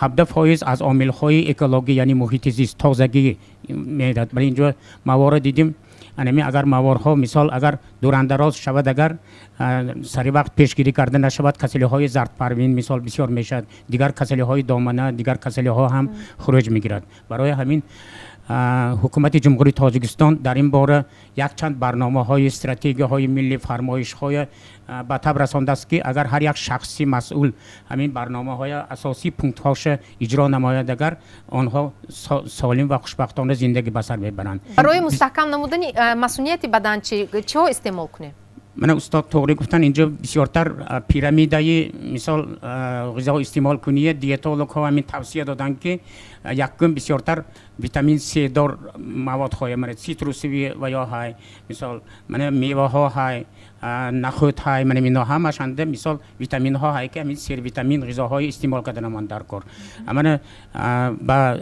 17% аз омилҳои экологӣ яъне муҳити зист, тозагӣ медиҳад. Вале инҷо маворо дидим, анами агар маворҳо мисол агар дурандароз шавад, агар сари вақт пешгирӣ карда нашавад, касалиҳои зардпарвин мисол бисёр мешавад, дигар касалиҳои домана, дигар касалиҳо ҳам хуруҷ мегирад. Барои ҳамин ҳукумати Ҷумҳурии Тоҷикистон дар ин бора якчанд барномаҳои стратегияҳои миллӣ, фармоишҳои ба таб расондааст ки агар ҳар як шахси масъул ҳамин барномаҳои асосии пунктҳоша иҷро намояд, агар онҳо солим ва хушбахтона зиндагӣ ба сар мебаранд. Барои мустаҳкам намудани масунияти бадан чиҳо истеъмол кунем? Мана устод тоғри гуфтанд, инҷо бисёртар пирамидаи мисол ғизо истеъмолкунии диетологҳо ҳамин тавсия доданд ки якум бисёртар витамин С дор маводҳое, мана цитрусовӣ ва ё ҳай, мисол мана меваҳо ҳай, нахӯд ҳай, мана мино ҳамаш анда мисол витаминҳо ҳай, ки ҳамин сервитамин ғизоҳои истеъмол карданамон дар кор. Мана ба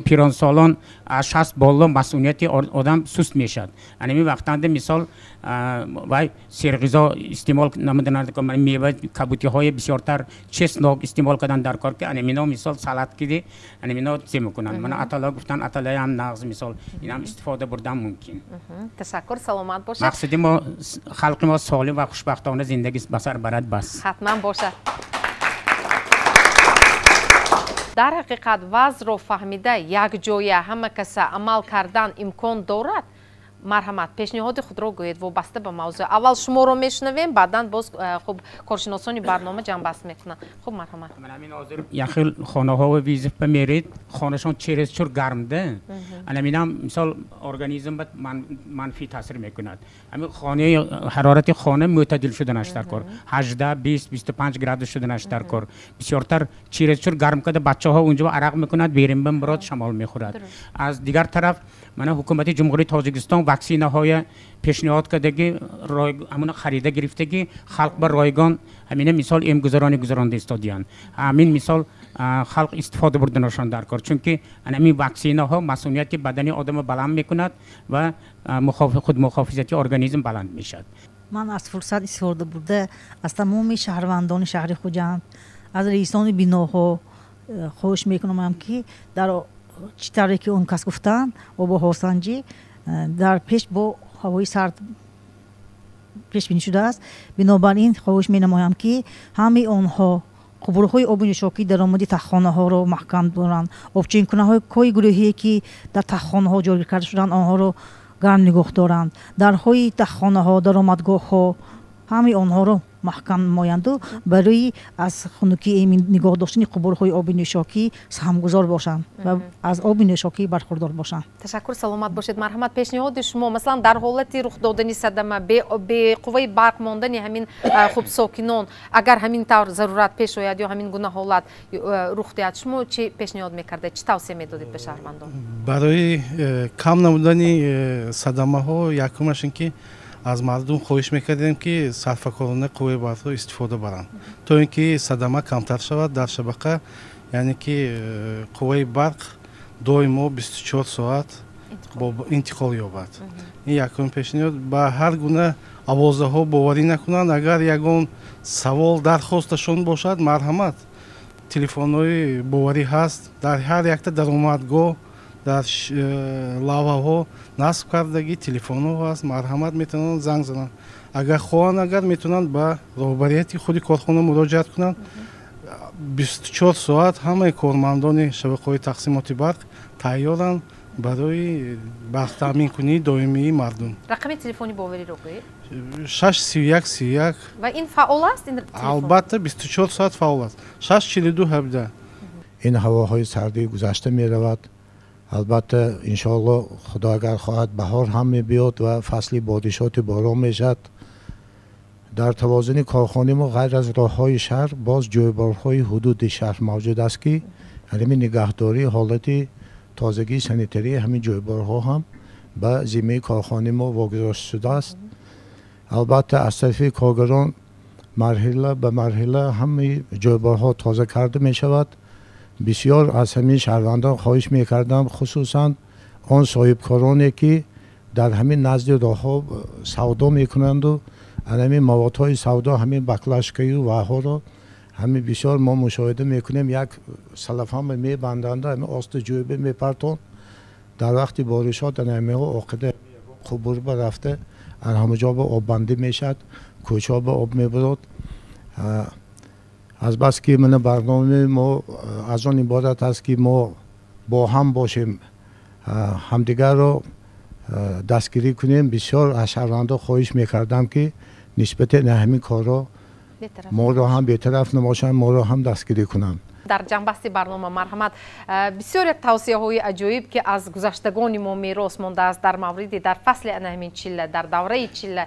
пиронсолон аз 60 боло масунияти одам суст мешавад. Анами вақтанда мисол вай серғизо истеъмол намудан дар кор, мева, кабутиҳои бисёртар, чеснок истеъмол кардан дар кор, ки анамино мисол салат киди, анамино чӣ мекунанд. Мана атала гуфтан, аталаям нағз, мисол инам истифода бурдан мумкин. Ташаккур, саломат бошед. Мақсади мо халқи мо солим ва хушбахтона зиндагӣ ба сар барад, бас. Ҳатман бошад. Дар ҳақиқат вазъро фаҳмида якҷоя ҳама каса амал кардан имкон дорад? Марҳамат, пешниҳоди худро гӯед вобаста ба мавзӯъ. Аввал шуморо мешунавем, баъдан боз хуб коршиносони барнома ҷамъбаст мекунанд. Хуб, марҳамат. Як хел хонаҳо визифа меред, хонашон чересчур гармда. Анаминам мисол организм ба манфӣ таъсир мекунад. Ҳамин хонаи ҳарорати хона мӯътадил шуданаш дар кор. 18, 20, 25 градус шуданаш дар кор. Бисёртар чересчур гарм карда бачаҳо унҷо арақ мекунад, берин ба мурод шамол мехӯрад. Аз дигар тараф мана ҳукумати Ҷумҳурии Тоҷикистон ваксинаҳоя пешниҳод кардаги, ҳамона харида гирифтаги, халқ ба ройгон ҳамина мисол эмгузаронӣ гузаронда истодиянд. Ҳамин мисол халқ истифода бурданашон дар кор, чунки ҳамин ваксинаҳо масунияти бадани одамро баланд мекунад ва худмухофизати организм баланд мешавад. Ман аз фурсат истифода бурда аз тамоми шаҳрвандони шаҳри Хуҷанд, аз раисони биноҳо хоҳиш мекунам, ки дар чӣ тавре ки он кас гуфтанд, обуҳавосанҷӣ дар пеш бо ҳавои сард пешбинӣ шудааст. Бинобар ин хоҳиш менамоям, ки ҳамаи онҳо қубурҳои оби нӯшокӣ даромади таххонаҳоро маҳкам доранд, обчинкунаҳои гурӯҳие ки дар таххонаҳо ҷойгир карда шуданд, онҳоро гарм нигоҳ доранд, дарҳои таххонаҳо, даромадгоҳҳо ҳамаи онҳоро маҳкам намоянду барои аз хунукӣ эмин нигоҳ доштани қубурҳои оби нӯшокӣ саҳмгузор бошанд ва аз оби нӯшокӣ бархурдор бошанд. Ташаккур, саломат бошед. Марҳамат, пешниҳоди шумо, масалан дар ҳолати рух додани садама, беқувваи барқ мондани ҳамин хуб сокинон, агар ҳамин тавр зарурат пеш ояд ё ҳамин гуна ҳолат рух диҳад, шумо чӣ пешниҳод мекардед, чӣ тавсия медодед ба шаҳрвандон? Барои кам намудани садамаҳо якумаш ин ки аз мардум хоҳиш мекардем, ки сарфакорона қувваи барқро истифода баранд, то ин ки садама камтар шавад дар шабака, яъне ки қувваи барқ доимо 24 соат интиқол ёбад. Ин якум пешниҳод. Ба ҳар гуна овозаҳо боварӣ накунанд. Агар ягон савол дархосташон бошад, марҳамат, телефонҳои боварӣ ҳаст дар ҳар якта даромадгоҳ, дар лаваҳо насб кардагӣ телефонҳо ҳаст, марҳамат метавонанд занг зананд. Агар хоҳанд, агар метавонанд ба роҳбарияти худи корхона муроҷиат кунанд. 24 соат ҳамаи кормандони шабакаҳои тақсимоти барқ тайёранд барои барқтаъминкунии доимии мардум. Рақами телефони бовариро гӯед. 6 31 31. Ва ин фаъол аст ин телефон? Албатта, 24 соат фаъол аст. 6 42 17. Ин ҳавоҳои сардӣ гузашта меравад. Албатта, иншоалло, худо агар хоҳад, баҳор ҳам мебиёд ва фасли боришоти борон мешавад. Дар тавозуни корхонаи мо ғайр аз роҳҳои шаҳр боз ҷӯйборҳои ҳудуди шаҳр мавҷуд аст, ки ҳамин нигаҳдории ҳолати тозагии санитарии ҳамин ҷӯйборҳо ҳам ба зиммаи корхонаи мо вогузошта шудааст. Албатта, аз тарафи коргарон марҳила ба марҳила ҳамаи ҷӯйборҳо тоза карда мешавад. Бисёр аз ҳамин шаҳрвандон хоҳиш мекардам, хусусан он соҳибкороне ки дар ҳамин назди роҳҳо савдо мекунанду ҳамин маводҳои савдо, ҳамин баклашкаю ваҳоро ҳамин бисёр мо мушоҳида мекунем, як салафама мебанданду ҳамин оста ҷӯйбе мепартон. Дар вақти боришот ҳаминҳо оқида қубур ба рафта ҳамаҷо ба оббандӣ мешавад, кӯчаҳо ба об мебурад. Аз бас ки мана барномаи мо аз он иборат аст, ки мо бо ҳам бошем, ҳамдигарро дастгирӣ кунем, бисёр аз шаҳрвандон хоҳиш мекардам, ки нисбати ҳамин корро моро ҳам бетараф набошанд, моро ҳам дастгирӣ кунанд. Дар ҷанбасти барнома марҳамат, бисёр як тавсияҳои аҷоиб, ки аз гузаштагони мо мерос мондааст дар мавриди дар фасли ана ҳамин чилла, дар давраи чилла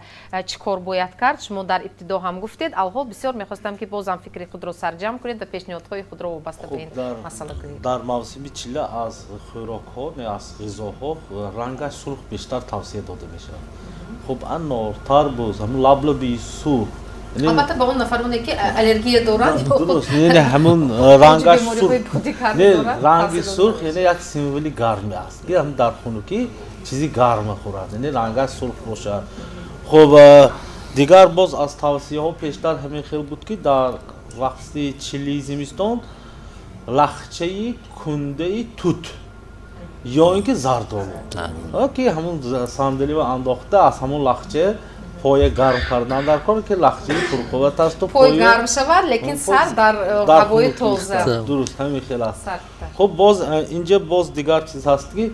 чӣ кор бояд кард, шумо дар ибтидо ҳам гуфтед. Алҳол бисёр мехостам, ки бозам фикри худро сарҷамъ кунед ва пешниҳодҳои худро вобаста ба ин масъала кунед. Дар мавсими чилла аз хӯрокҳо, аз ғизоҳо рангаш сурх бештар тавсия дода мешавад. Хуб, анор, тарбуз, ҳамун лаблаби сурх. Албатта, ба он нафароне, ки аллергия доранд. Дуруст, яъне ҳамун рангаш сурх, ранги сурх яъне як символи гармӣ аст, ки ҳам дар хунукӣ чизи гарма хӯрад, яъне рангаш сурх бошад. Хуб, дигар боз аз тавсияҳо пештар ҳамин хел буд, ки дар вақти чилии зимистон лахчаи кундаи тут ё ин ки зардолу, ки ҳамун сандалива андохта, аз ҳамун лахча поя гарм кардан дар кор, ки лахчаи пурқувват асту пой гарм шавад, лекин сар дар ҳавои тоза. Дуруст, ҳамин хел аст. Хуб, боз инҷа боз дигар чиз ҳаст, ки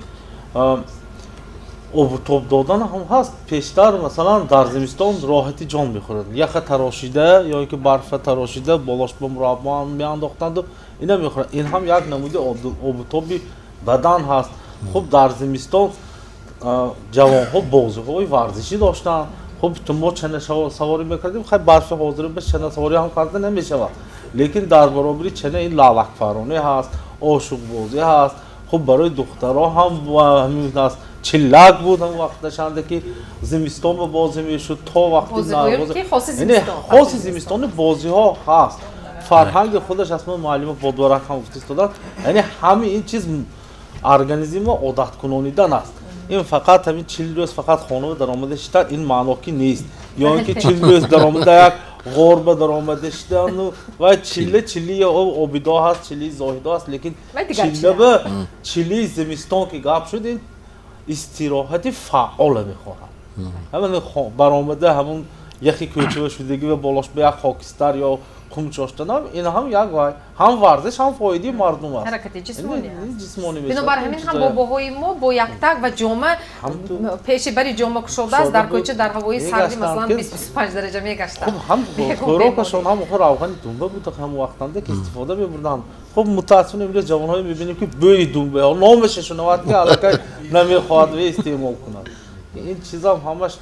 обутоб додан ҳам ҳаст. Пештар, масалан, дар зимистон роҳати ҷон мехӯрад, яха тарошида ё ин ки барфа тарошида, болош ба мураббо меандохтанду ина мехӯрад. Ин ҳам як намуди обутоби бадан ҳаст. Хуб, дар зимистон ҷавонҳо бозиҳои варзишӣ доштанд. Хуб, мо чанасаворӣ мекардем, хай барфи ҳозир ба чанасаворӣ ҳам карда намешавад, лекин дар баробари чана ин лалакфаронӣ ҳаст, ошуқбозӣ ҳаст. Хуб, барои духтаро ҳам ҳамин аст, чиллак буд ҳам вақташанда, ки зимистон ба бозӣ мешуд то вақти хоси зимистони бозиҳо ҳаст. Фарҳанги худаш аст. Мо муаллима Бодбарак ҳам гуфта истоданд, яъне ҳамин ин чиз организмро одаткунонидан аст. Ин фақат ҳамин 40 рӯз фақат хона даромада шидан ин маъно ки нест, ё ин ки 40 рӯз даромада як ғорба даромада шидану ва чилла чилли обидо ҳаст, чилли зоҳидо ҳаст, лекин чилла ба чилли зимистон ки гап шуд, ин истироҳати фаъола мехоҳад. Ҳамин баромада ҳамун яхи кӯчава шудагӣ ва болош ба як хокистар ё қум чоштанам, ин ҳам як вай ҳам варзиш, ҳам фоидаи мардум аст, ҳаракати ҷисмонӣ. Бинобар ҳамин ҳам бобоҳои мо бо яктак ва ҷома пеши бари ҷома кушодааст дар кӯча дар ҳавои сарди, масалан, 25 дараҷа мегаштанд. Хуб, ҳам хӯрокашон ҳам равғани думба буд ҳам вақтанда, ки истифода мебурданд. Хуб, мутаассифона имрӯз ҷавонҳое мебинем, ки бӯи думба номаша шунавад, ки аллакай намехоҳад ве истеъмол кунад. Ин чизам ҳамаш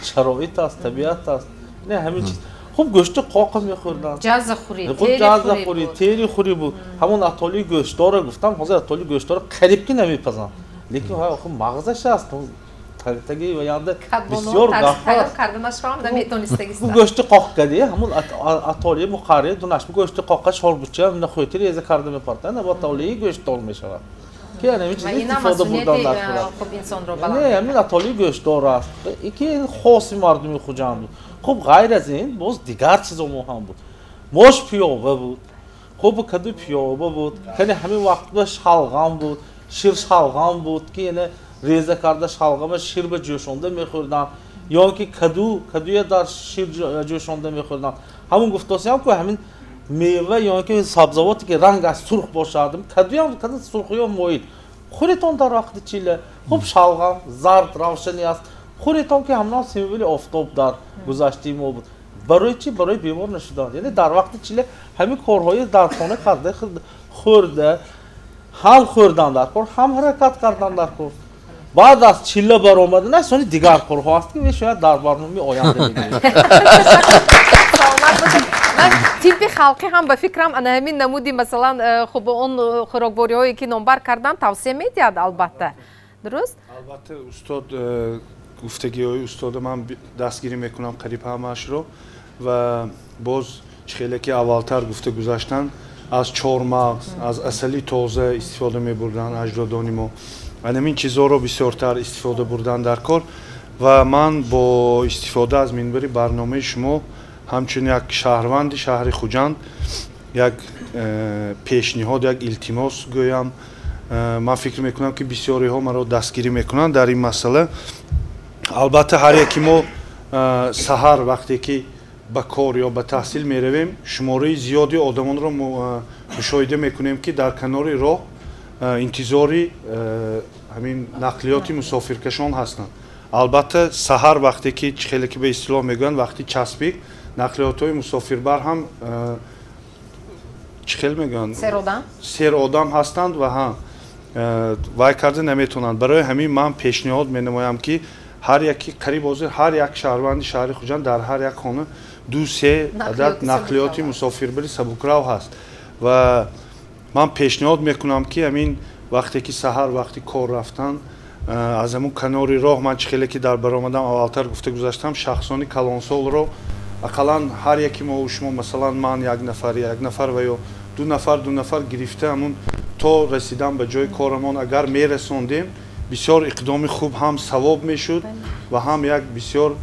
шароит аст, табиат аст, не ҳамин чиз. Хуб, гӯшти қоқ мехӯрданд, ҷаззахӯрӣ, терихӯрӣ буд. Ҳамон атолии гӯштдора гуфтам, ҳозир атолии гӯштдора қариб ки намепазанд, лекин мағзаш аст таги ваянда бисёр гӯшти қоқ кади, ҳамон атолии муқарри дунаш гӯшти қоққа шорбуча хӯтири реза карда мепартанд, атолии гӯштдор мешавад, ки ҳамин чиз истифода бурдан дар хӯрад. Не, ҳамин атолии гӯштдор аст, ки хоси мардуми Хуҷанд буд. Хуб, ғайр аз ин боз дигар чизо мо ҳам буд. Мош пиёва буд, хуб, каду пиёва буд, кани ҳамин вақт шалғам буд, шир шалғам буд, ки яъне реза карда шалғама шир ба ҷӯшонда мехӯрданд, ё ки каду кадуя дар шир ҷӯшонда мехӯрданд. Ҳамун гуфтосиям, ки ҳамин мева ё ки сабзавоте, ки рангаш сурх бошад, кадуям каду сурхиё моил хӯретон дар вақти чилла. Хуб, шалғам зард равшанӣ аст, хӯретон, ки ҳамнам символи офтоб дар гузаштаи мо буд. Барои чӣ? Барои бемор нашудан. Яъне дар вақти чилла ҳамин корҳои дар хона карда хӯрда, ҳам хӯрдан дар кор, ҳам ҳаракат кардан дар кор. Баъд аз чилла баромаданаш сони дигар корҳо аст, ки шояд дар барномаи оянда мегӯем. Саломат бошед. Ман тибби халқӣ ҳам ба фикрам ана ҳамин намуди, масалан, хуб, он хӯроквориҳое, ки номбар кардам, тавсия медиҳад, албатта. Дуруст? Албатта, устод, гуфтагиҳои устода ман дастгирӣ мекунам қариб ҳамаашро. Ва боз чӣ хеле ки аввалтар гуфта гузаштанд, аз чормағз, аз асали тоза истифода мебурданд аҷдодони мо. Ҳамин чизҳоро бисёртар истифода бурдан дар кор. Ва ман бо истифода аз минбари барномаи шумо ҳамчун як шаҳрванди шаҳри Хуҷанд як пешниҳод, як илтимос гӯям. Ман фикр мекунам, ки бисёриҳо маро дастгирӣ мекунанд дар ин масъала. Албатта, ҳар яки мо саҳар вақте ки ба кор ё ба таҳсил меравем, шумораи зиёди одамонро мушоҳида мекунем, ки дар канори роҳ интизори ҳамин нақлиёти мусофиркашон ҳастанд. Албатта, саҳар вақте ки чӣ хеле ки ба истилоҳ мегӯянд, вақти часпик, нақлиётҳои мусофирбар ҳам чӣ хел мегӯянд, серодам ҳастанд ва ҳа вай карда наметавонанд. Барои ҳамин ман пешниҳод менамоям, ки ҳар яки қариб ҳозир ҳар як шаҳрванди шаҳри Хуҷанд дар ҳар як хона 2-3 адад нақлиёти мусофирбари сабукрав ҳаст ва ман пешниҳод мекунам, ки ҳамин вақте ки саҳар вақти кор рафтан аз ҳамун канори роҳ, ман чӣ хеле ки дар баромадам аввалтар гуфта гузаштам, шахсони калонсолро ақаллан ҳар яки мо шумо, масалан ман як нафар ва ё ду нафар гирифта ҳамун то расидан ба ҷои корамон агар мерасондем, бисёр иқдоми хуб ҳам савоб мешуд ва ҳам як бисёр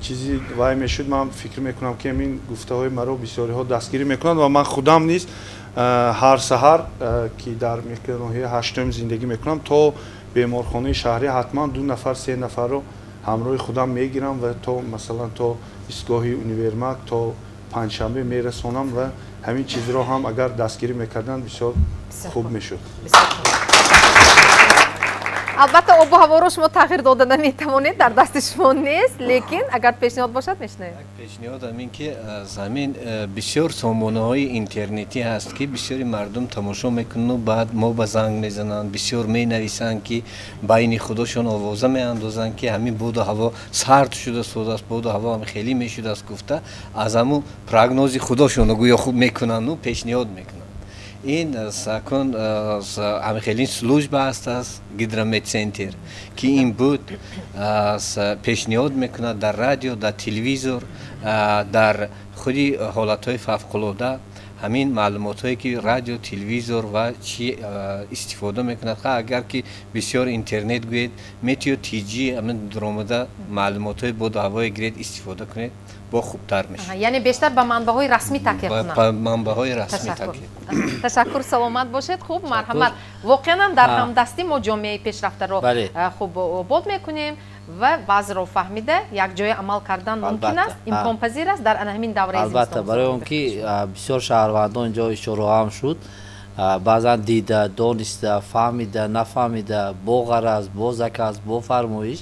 чизи вай мешуд. Ман фикр мекунам, ки ҳамин гуфтаҳои маро бисёриҳо дастгирӣ мекунанд ва ман худам низ ҳар саҳар, ки дар микроноҳияи 8 зиндагӣ мекунам, то беморхонаи шаҳрӣ ҳатман 2 нафар 3 нафарро ҳамроҳи худам мегирам ва то масалан то истгоҳи универмаг то панҷшанбе мерасонам ва ҳамин чизро ҳам агар дастгирӣ мекарданд бисёр хуб мешуд. Албатта обу ҳаворо шумо тағйир дода наметавонед, дар дасти шумо нест, лекин агар пешниҳод бошад мешунавем. Пешниҳод ҳамин ки аз ҳамин бисёр сомонаҳои интернетӣ ҳаст, ки бисёри мардум тамошо мекунанд, баъд мо ба занг мезананд, бисёр менависанд, ки байни худошон овоза меандозанд, ки ҳамин боду ҳаво сард шуда истодааст, боду ҳаво ҳам хеле мешудааст гуфта, аз ҳамун прогнози худошонро гӯё хуб мекунанду пешниҳод мекунанд. Ин сакун ҳамхелин служба ҳаст аз гидрометцентр, ки ин буд пешниҳод мекунад дар радио, дар телевизор, дар худи ҳолатҳои фавқулода ҳамин маълумотҳое ки радио, телевизор ва чӣ истифода мекунад. Агар ки бисёр интернет гӯед, метео тиҷи ҳамин дуромада маълумотҳои боду ҳавое гиред, истифода кунед, бо хубтар мешавад. Яъне бештар ба манбаъҳои расмӣ такя кунанд. Ба манбаъҳои расмӣ такя. Ташаккур, саломат бошед. Хуб, марҳамат. Воқеан ҳам дар ҳамдастӣ мо ҷомеаи пешрафтаро хуб обод мекунем ва вазъро фаҳмида якҷоя амал кардан мумкин аст, имконпазир аст дар ана ҳамин давраи зимистон. Албатта, барои он ки бисёр шаҳрвандон ҷо ишораҳам шуд, баъзан дида, дониста, фаҳмида, нафаҳмида, бо ғараз, бо заказ, бо фармоиш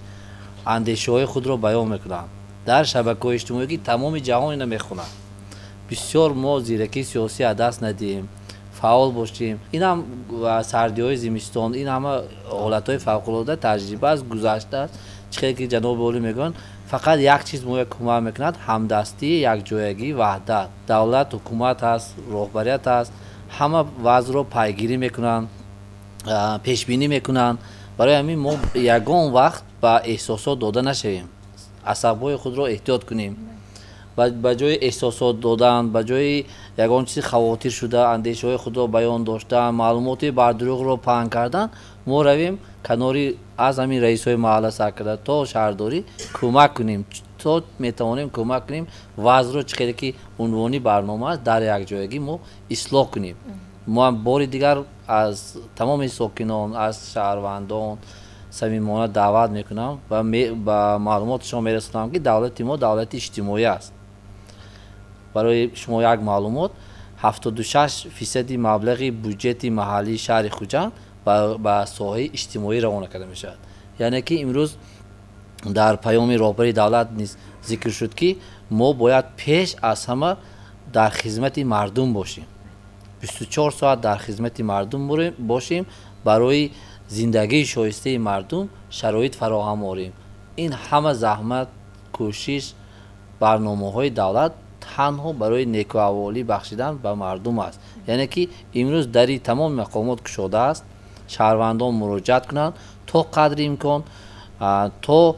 андешаҳои худро баён мекунанд дар шабакаҳои иҷтимоӣ, ки тамоми ҷаҳон ина мехонад. Бисёр мо зиракии сиёсӣ аз даст надиҳем, фаъол бошем. Ин ҳам сардиҳои зимистон, ин ҳама ҳолатҳои фавқулода таҷриба аст, гузашта аст. Чӣ хеле ки ҷаноби олӣ мегӯянд, фақат як чиз моя кӯмак мекунад: ҳамдастӣ, якҷоягӣ, ваҳдат. Давлат, ҳукумат ҳаст, роҳбарият ҳаст, ҳама вазъро пайгирӣ мекунанд, пешбинӣ мекунанд. Барои ҳамин мо ягон вақт ба эҳсосот дода нашавем, асабҳои худро эҳтиёт кунем. Ба ҷои эҳсосот додан, ба ҷои ягон чизи хавотир шуда андешаҳои худро баён доштан, маълумоти бардурӯғро паҳн кардан, мо равем канори аз ҳамин раисҳои маҳалла сар карда то шаҳрдорӣ кӯмак кунем, то метавонем кӯмак кунем вазъро, чӣ хеле ки унвони барнома аст, дар якҷоягӣ мо ислоҳ кунем. Мо ҳам бори дигар аз тамоми сокинон, аз шаҳрвандон самимона даъват мекунам ва ба маълумоти шумо мерасонам, ки давлати мо давлати иҷтимоӣ аст. Барои шумо як маълумот: 76% маблағи буҷети маҳаллии шаҳри Хуҷанд ба соҳаи иҷтимоӣ равона карда мешавад. Яъне ки имрӯз дар паёми роҳбари давлат низ зикр шуд, ки мо бояд пеш аз ҳама дар хизмати мардум бошем, 24 соат дар хизмати мардум бошем, барои зиндагии шоистаи мардум шароит фароҳам орем. Ин ҳама заҳмат, кӯшиш, барномаҳои давлат танҳо барои некуаҳволӣ бахшидан ба мардум аст. Яъне ки имрӯз дари тамоми мақомот кушодааст, шаҳрвандон муроҷиат кунанд то қадри имкон, то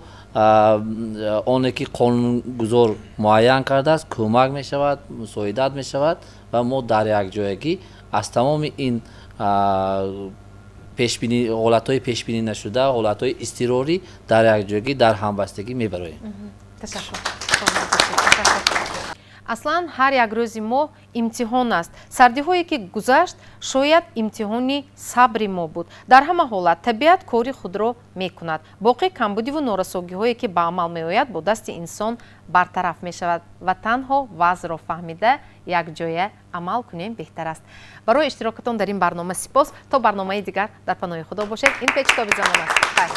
оне ки қонунгузор муайян кардааст, кӯмак мешавад, мусоидат мешавад ва мо дар якҷоягӣ аз тамоми ин ҳолатҳои пешбинӣ нашуда, ҳолатҳои изтирорӣ дар якҷоягӣ, дар ҳамбастагӣ мебароем. Ташаккур. Аслан ҳар як рӯзи мо имтиҳон аст. Сардиҳое ки гузашт, шояд имтиҳони сабри мо буд. Дар ҳама ҳолат табиат кори худро мекунад. Боқӣ камбудиву норасогиҳое ки ба амал меояд, бо дасти инсон бартараф мешавад ва танҳо вазъро фаҳмида якҷоя амал кунем беҳтар аст. Барои иштирокатон дар ин барнома сипос. То барномаи дигар дар паноҳи Худо бошед. Ин печитоби замон аст. Хайр.